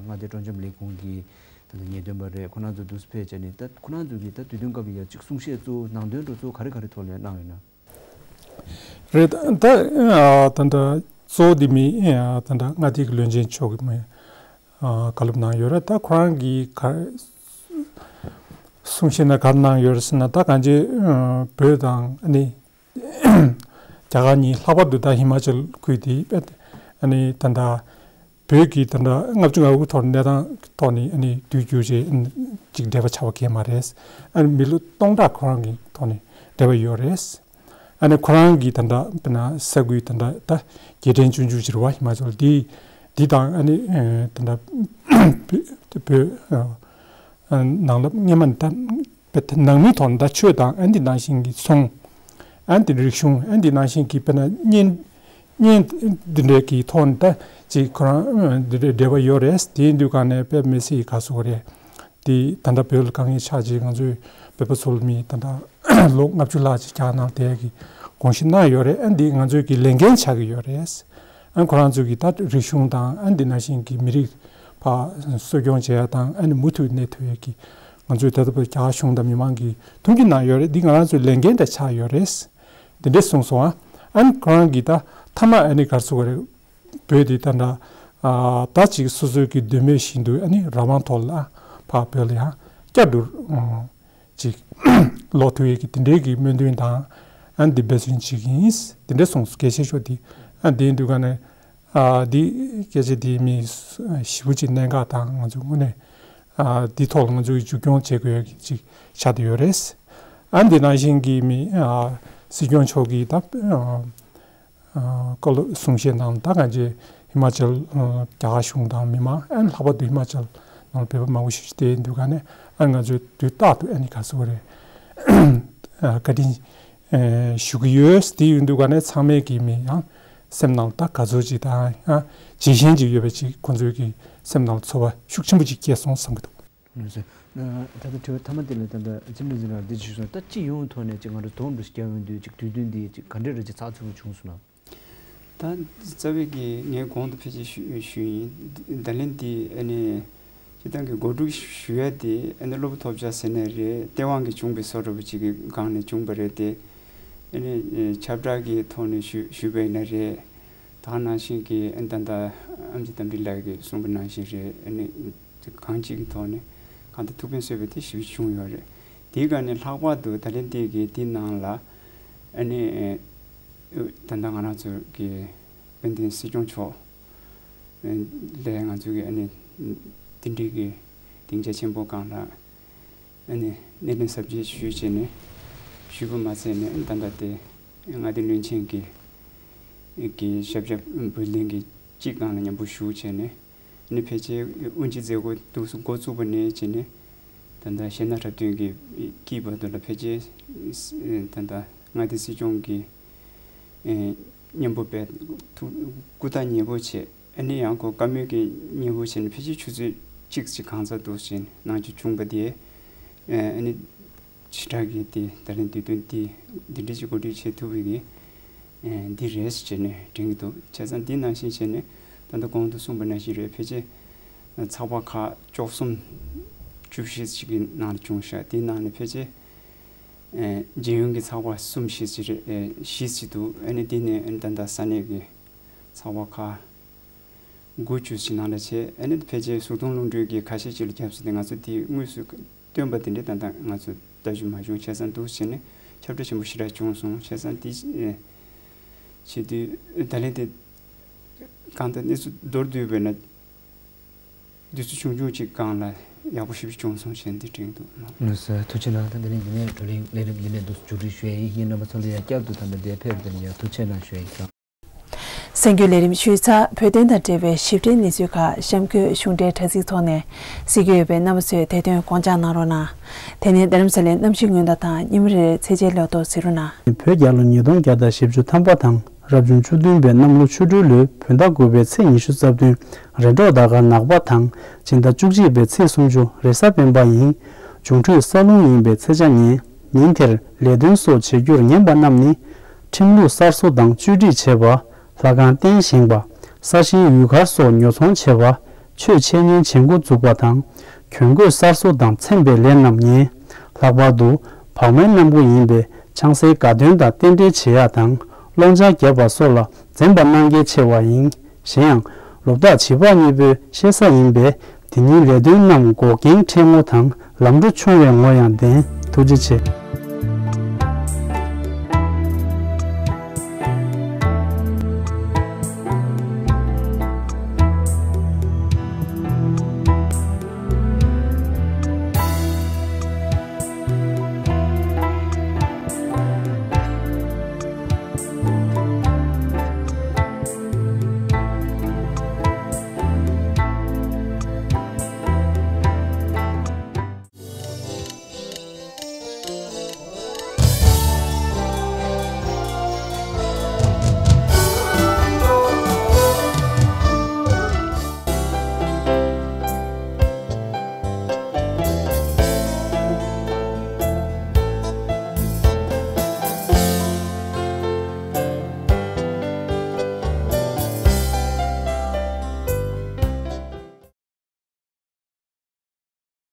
མངའ་སྡེ་སྤྲོ་འཆམ་ལས་ཁུངས་ཀྱི་ད་ལྟ་ཉེས་དོན་པ་རེད། ཁོ་རང་ཚོ་འདུག་སེ་ཕེབས་བྱས་ནས་ད་ཁོ་རང་ཚོ་གིས་ད་དུས་སྟོན་སྐབས་ལ་ཡ་ཅིག་གསུང་བཤད་གཙོ་བོ་ནང་དོན་འདྲ་གཙོ་བོ་ག་རེ་ག་རེ་ཐོག་ལ་ཡ་གནང་ཡོད་ན། རེད། ད་ཨ་ད་ད་གཙོ་བོ་འདི་མི་ཨ་ད་ད་མངའ་སྡེ་གི་བློན་ཆེན་མཆོག་གིས་མི་ཨ་བཀའ་སློབ་གནང་ཡོད་རེད། ད་ཁོ་རང་གིས་ག་གསུང་བཤད་ན་ག་རེ་གནང་ཡོད་རེད་ཟེར་ན། ད་གང་ཅི་ཨ་བོད་དང་ཨ་ནི་རྒྱ་གར་གཉིས་ལྷག་པར་དུ་ད་ཧི་མ་ཅལ་ཁུལ་དེ་ཨ་ནི་ད་ད་བོད་ཀྱི་ད་ད་ལྔ་བཅུ་ང་དགུ་ཐོག་གནས་སྟངས་ཐོག་ནས་ཨ་ནི་དུས་འགྱུར་བྱས་ཨ་ནི་ཅིག་འབྲེལ་བ་ཆགས་པ་གང་ཡང་མ་རེད། ཨ་ནི་མི་ལོ་སྟོང་ཕྲག་ཁོ་རང་གི་ཐོག་ནས་འབྲེལ་བ་ཡོད་རེད། ཨ་ནི་ཁོ་རང་གི་ད་ལྟ་དཔེར་ན་ས་ཁུལ་ད་ལྟ་ད་རྒྱལ་ཕྲན་ཆུང་ཆུང་ཅིག་རེད་བ། ཧི་མ་ཅལ་འདི་འདི་དང་ཨ་ནི་ད་ལྟ་བོད་ནང་ལ་སྔོན་མ་ནས་ད་དཔེ་ད་ནང་མིའི་ཐོག་ནས་ད་ཆོས་དང་ཨ་འདི་ནང་བཞིན་གྱི་ཚོང་ཨ་འདི་རིག་གཞུང་ཨ་འདི་ནང་བཞིན་གྱི་དཔེར་ན་གཉེན་གཉེན་འདི་འདྲའི་གི་ཐོག་ནས་ད་ཅིག་ཁོ་རང་འདི་འདྲའི་འབྲེལ་བ་ཡོད་རེད། དེ་ཡིན་དུས་ག་ནས་དཔེ་མི་སྲིད་ག་ཟེར་དགོས་རེད། དེ་ད་ལྟ་བོད་ལ་དཀའ་ངལ་ཆགས་རྗེས་ང་ཚོའི་བོད་པ་ཚོ་ལ་མི་ད་ལྟ་ལོ་ལྔ་བཅུ་ལྷག་ཅིག་རྒྱ་ནག་ལ་བསྡད་ཀྱི་དགོངས་ཞུ་གནང་ཡོད་རེད། ཨ་འདི་ང་ཚོའི་གི་ལས་འགན་ཆགས་ཀྱི་ཡོད་རེད། ཨ་ཁོ་རང་ཚོའི་གི་ད་རིག་གཞུང་དང་ཨ་འདི་ནང་བཞིན་གྱི་མི་རིགས་ཕར་གསོ་སྐྱོང་བྱེད་ཡ་དང་ཨ་ནི་མུ་མཐུད་གནས་ཐུབ་ཡ་གི་ང་ཚོའི་ད་ལྟ་བོད་རྒྱ་གཞུང་དང་མི་མང་གི་མཐུན་འགྱུར་གནང་ཡོད་རེད། འདི་ང་རང་ཚོའི་ལས་འགན་འདྲ་ཆགས་ཡོད་རེད། འདི་འདྲས་གསུངས་སོང་ཨ། ཨ་ནི་ཁོ་རང་གིས་ད་མཐའ་མ་ཨ་ནི་ག་རེ་ཟེར་དགོས་རེད། བོད་འདི་ད་འདྲ་ཨ་ད་ཅིག་སོ་སོའི་གི་འདོད་མོས་བཞིན་དུ་ཨ་ནི་རང་དབང་ཐོག་ལ་ཕར་བོད་ལ་ཡང་བསྐྱར་དུ་ཨ་ཅིག་ལོག་ཐུབ་ཡས་ཀྱི་དེ་འདྲའི་གི་སྨོན་འདུན་དང་ཨ་ནི་འདི་འབད་བརྩོན་བྱེད་ཀྱི་ཡིན། དེ་འདྲས་གསུངས་སོང་། དགེ་བཤེས་མཆོག་འདི་ཨ་འདི་འདུག་ག་ནས་ཨ་འདི་སྐད་ཆ་འདི་མི་ཞེ་པོ་ཅིག་གནད་འགག་དང་ང་ཚོ་དངོས་གནས་ཨ་འདི་ཐོག་ལ་ང་ཚོ་གི་མཇུག་སྐྱོང་བྱེད་དགོས་ཡ་གི་ཅིག་ཆགས་བསྡད་ཡོད་རེད། ཨ་འདི་ནང་བཞིན་གྱི་མི་ཨ་སྲིད་སྐྱོང་མཆོག་གིས་ད་ཨ་བཀའ་སློབ་གསུང་བཤད་ནང་ད་གང་ཅི་ཧི་མ་ཅལ་ཨ་རྒྱ་གར་གཞུང་དང་མི་མང་ཨ་ལྷག་པར་དུ་ཧི་མ་ཅལ་ནང་བོད་པ་མང་པོ་ཞིག་བསྡད་འདུག་ག་ནས་ཨ་ང་ཚོས་དུས་རྟག་ཏུ་ཨ་ནི་ག་ཟེར་དགོས་རེད། ཨ་བཀའ་དྲིན་ཨ་ཞུ་གི་ཡོད། དེ་ཡིན་དུས་ག་ནས་ཚང་མས་ཀྱི་མི་ཡང་སེམས་ནང་ད་ག་ཚོད་ཅིག་དང་ཨ་ཇེ་ཞན་ཅིག་ཡོད་པ་ཅིག་ཁོང་ཚོའི་གི་སེམས་ནང་ཚོར་བ་ཤུགས་ཆེན་པོ་ཅིག་སྐྱེས་སོང་བསམ་གྱི་འདུག། ལགས་སོ། ད་ལྟ་དྲི་བ་མཐའ་མ་དེ་ལ་ད་ལྟ་འཛིན་གྲྭ་འཛིན་གྲྭ་འདི་ཅིག་སོང་ད་སྤྱི་ཡོངས་ཐོག་ནས་ཅིག་ང་རང་དོགས་འདྲ་ཞིག་བརྒྱབ་ཡོང་དུས་ཅིག་དུས་སྟོན་འདི་ཅིག་ག་འདྲས་ར་ཅིག་ཚགས་ཚུད་པོ་བྱུང་སོང་ན། ད་རྩ་བའི་གི་ངས་གོང་དུ་ཕལ་ཆེར་ཞུ་ཞུས་ཡིན། ད་ལན་འདི་ཨ་ནི་སྤྱི་བཏང་གི་གོ་སྒྲིག་ཞུ་ཡ་དེ་ཨ་ནི་སློབ་བུ་ཐོབ་བྱ་ཟེར་ནས་རེད། སྟེས་དབང་གིས་བྱུང་བའི་བཟོ་འདྲ་པོ་ཅིག་གི་སྒང་ནས་བྱུང་བ་རེད་དེ། ཨ་ནི་ཁྱབ་བསྒྲགས་ཀྱི་ཐོག་ནས་ཞུ་ཞུས་པ་ཡིན་ན་རེད། ད་ག་ནང་བཞིན་གྱི་ཨ་ནི་ད་ལྟ་ཨེམ་ཆི་རྟ་མགྲིན་ལགས་ཀྱིས་གསུངས་པ་ནང་བཞིན་རེད། ཨ་ནི་གང་ཅིའི་ཐོག་ནས་གང་ལྟར་ཐུགས་ཕན་གསོས་པ་དེ་ཞེ་པོ་བྱུང་ཡོད་རེད། དེའི་སྒང་ནས་ལྷག་པར་དུ་ད་ལན་དེ་གི་དེ་ནང་ལ་ཨ་ནི་ད་ལྟ་ང་རང་ཚོ་གི་དཔལ་ལྡན་སྲིད་སྐྱོང་མཆོག་ལས་ང་ཚོ་གི་ཨ་ནི་དེ་འདྲའི་གི་སྡིངས་ཆ་ཆེན་པོ་སྒང་ལ་ཨ་ནི་སྣེ་ལེན་ཟབ་རྒྱས་ཞུས་བྱས་ནས་ཞུས་པ་མ་ཟད་ནས་ད་ལྟ་དེ་མངའ་སྡེ་བློན་ཆེན་གྱི་གི་ཞབས་ཞབས་འབུལ་ལེན་གྱི་སྤྱི་སྒང་ལ་མཉམ་པོ་བཞུགས་བྱས་ནས། ནི་ཕལ་ཆེར་དབུ་འབྱེད་མཛད་སྒོ་འདུག་སེ་འགོ་བཙུགས་པ་ནས་བྱས་ནས་ད་ལྟ་གཞས་སྣ་འཁྲབ་སྟོན་གྱི་དཀྱིལ་བར་དུ་ལ་ཕལ་ཆེར་ད་ལྟ་མངའ་སྡེ་སྲིད་སྐྱོང་གི་ཨེ་མཉམ་པོ་དཔེ་ཐུགས་སྐུ་ཐག་ཉེ་པོ་བྱས། ཨ་ནི་ཡང་ཁོ་བཀའ་མོལ་གྱི་སྙན་པོ་བྱས་ནས་ཕལ་ཆེར་ཆུ་ཚོད་གཅིག་ཅིག་གང་ཚ་འདུག་ཅིང་གནང་རྒྱུ་བྱུང་བ་དེ་ཨ་ནི་ཕྱི་དྲགས་ཀྱི་དེ་ད་ལན་དུས་སྟོན་དེ་འདི་འདྲ་ཅིག་གོ་སྒྲིག་བྱེད་ཐུབ་པའི་གི་འདི་རེད་ཟེར་ནས་དྲན་གྱི་འདུག། བྱས་ཙང་འདི་ནང་བཞིན་བྱས་ནས་ད་ལྟ་གོང་དུ་གསུངས་པ་ནང་བཞིན་རེད། ཕལ་ཆེར་ ཚགས་པར་ཁག་བཅུ་གསུམ་བཅུ་བཞི་ཅིག་གི་ནང་ལ་བྱུང་ཤག་དེའི་ནང་ནས་ཕལ་ཆེར་ཨེ་རྒྱལ་ཡོངས་ཀྱི་ཚགས་པར་གསུམ་བཞི་ཅིག་རེད། ཨེ་བཞི་ཅིག་འདུག་ཨ་ནི་དེ་ནས་ཨ་ནི་ད་ལྟ་ས་གནས་ཀྱི་ཚགས་པར་ཁག་དགུ་བཅུ་ཅིག་ནང་ལ་བྱས། ཨ་ནི་ཕལ་ཆེར་གཟུགས་མཐོང་རླུང་འཕྲིན་གྱི་ཁ་ཤས་ཅིག་ལ་བརྒྱབ་ཚུལ་དེ་ང་ཚོ་དེའི་དངོས་སུ་བཏོན་པ་དེ་འདྲའི་ད་ལྟ་ང་ཚོ་ལྟ་རྒྱུ་མ་བྱུང་། བྱས་ཙང་འདུག་བྱས་ནས་ཁྱབ་བསྒྲགས་ཆེན་པོ་ཞེ་དྲག་བྱུང་སོང་། བྱས་ཙང་དེ་ཨེ་བྱེད་དུས་ད་ལན་དེ་གང་ལྟར་གནས་ཚུལ་མདོར་བསྡུས་པས་ན། དུས་ཚོད་ཆུང་ཆུང་ཅིག་སྒང་ལ་ཡག་པོ་ཞེ་པོ་ཅིག་བྱུང་སོང་ཞེས་འདི་དྲན་འདུག་ལགས། ལགས་སོ། ཐུགས་རྗེ་གནང་། ད་དེ་རིང་འདི་ནས་བགྲོ་གླེང་ལས་རིམ་འདི་ནས་འདུག་མཇུག་སྒྲིལ་ཞུ་ཡ་ཡིན། ངས་རྣམ་པ་ཚོ་ལ་ཡང་བསྐྱར་དུ་ད་ལྟ་འདིར་ཕེབས་པ་དེ་ལ་ཡང་ཐུགས་རྗེ་གནང་ཞུ་ཡ་ཡིན། གསར་འགྱུར་ལས་རིམ་ཞུས་ཚར། བོད་དོན་དང་འབྲེལ་བའི་ཞིབ་ཕྲའི་གནས་ཚུལ་ཁག་གཤམ་འཁོད་གཞུང་འབྲེལ་དྲ་ཚིགས་ཐོག་ནས་གཟིགས་ཀྱི་ཡོད་པས། རྣམ་པ་ཚོས་དེ་དོན་དགོངས་འཇགས་གནང་རོགས་གནང་། དེ་ནས་རྡ་རམ་ས་ལའི་གནམ་གཤིས་སྔོན་བརྡ་དང་ཉིན་མོ་རེ་རེའི་ཚེས་ཆའི་ལོ་ཐོ་གཟིགས་རོགས་གནང་། བོད་རྒྱལ་ལོ་ཉིས་སྟོང་བརྒྱ་དང་བཞི་བཅུ་ཐམ་པ་དང་། རབ་བྱུང་བཅུ་བདུན་པའི་གནམ་ལོ་ཆུ་སྦྲུལ་ལོའི་བོད་ཟླ་དགུ་པའི་ཚེས་ཉི་ཤུ་རྩ་བདུན། རེ་འབྲོག་ཟླ་སྐར་ནག་པ་དང་། སྦྱིན་ཟླ་བཅུ་གཅིག་པའི་ཚེས་སུམ་ཅུ། རེས་གཟའ་སྤེན་པ་ཡིན། འབྱུང་འཕྲོད་ས་རླུང་ཡིན་པའི་ཚེས་ཆ་ཉིན། ཉིན་དེར་ལས་དོན་སོགས་བྱེད་རྒྱུར་ཉན་པ་རྣམས་ནི། ཁྲིམས་ལུགས་གསར་བཟོ་དང་བཅོས་སྒྲིག་བྱེད་པ། ལྷ་ཁང་རྟེན་བཞེངས་པ། ས་ཞིང་ཡུལ་གར་སོགས་ཉོ་ཚོང་བྱེད་པ། ཆོས་འཆད་ཉན་བྱེད་འགོ་འཛུགས་པ་དང་། གྱོན་གོས་གསར་བཟོ་དང་མཚན་པའི་ལས་རྣམས་ཉན། ལྷག་པར་དུ་བག་མའི་གནམ་སྒོ་ཡིན་པས། ཆང་སའི་དགའ་སྟོན་དང་རྟེན་འབྲེལ་བྱེད་ཡ་དང་། སློང་ཆ་རྒྱག་པ་སོགས་ལ་འཛེམ་པ་གནང་གལ་ཆེ་བ་ཡིན། གཞན་ཡང་། ལོ་རྟགས་བྱིས་པ་གཉིས་པོའི་ཤེས་ས་ཡིན་པས། དེ་ཉིན་ལས་དོན་རྣམས་འགོག་རྐྱེན་འཕྲད་ངོ་དང་། ལམ་འགྲོ་ཆུང་བའི་ངོ་ཡང་ལྡན། ཐུགས་རྗེ་ཆེ།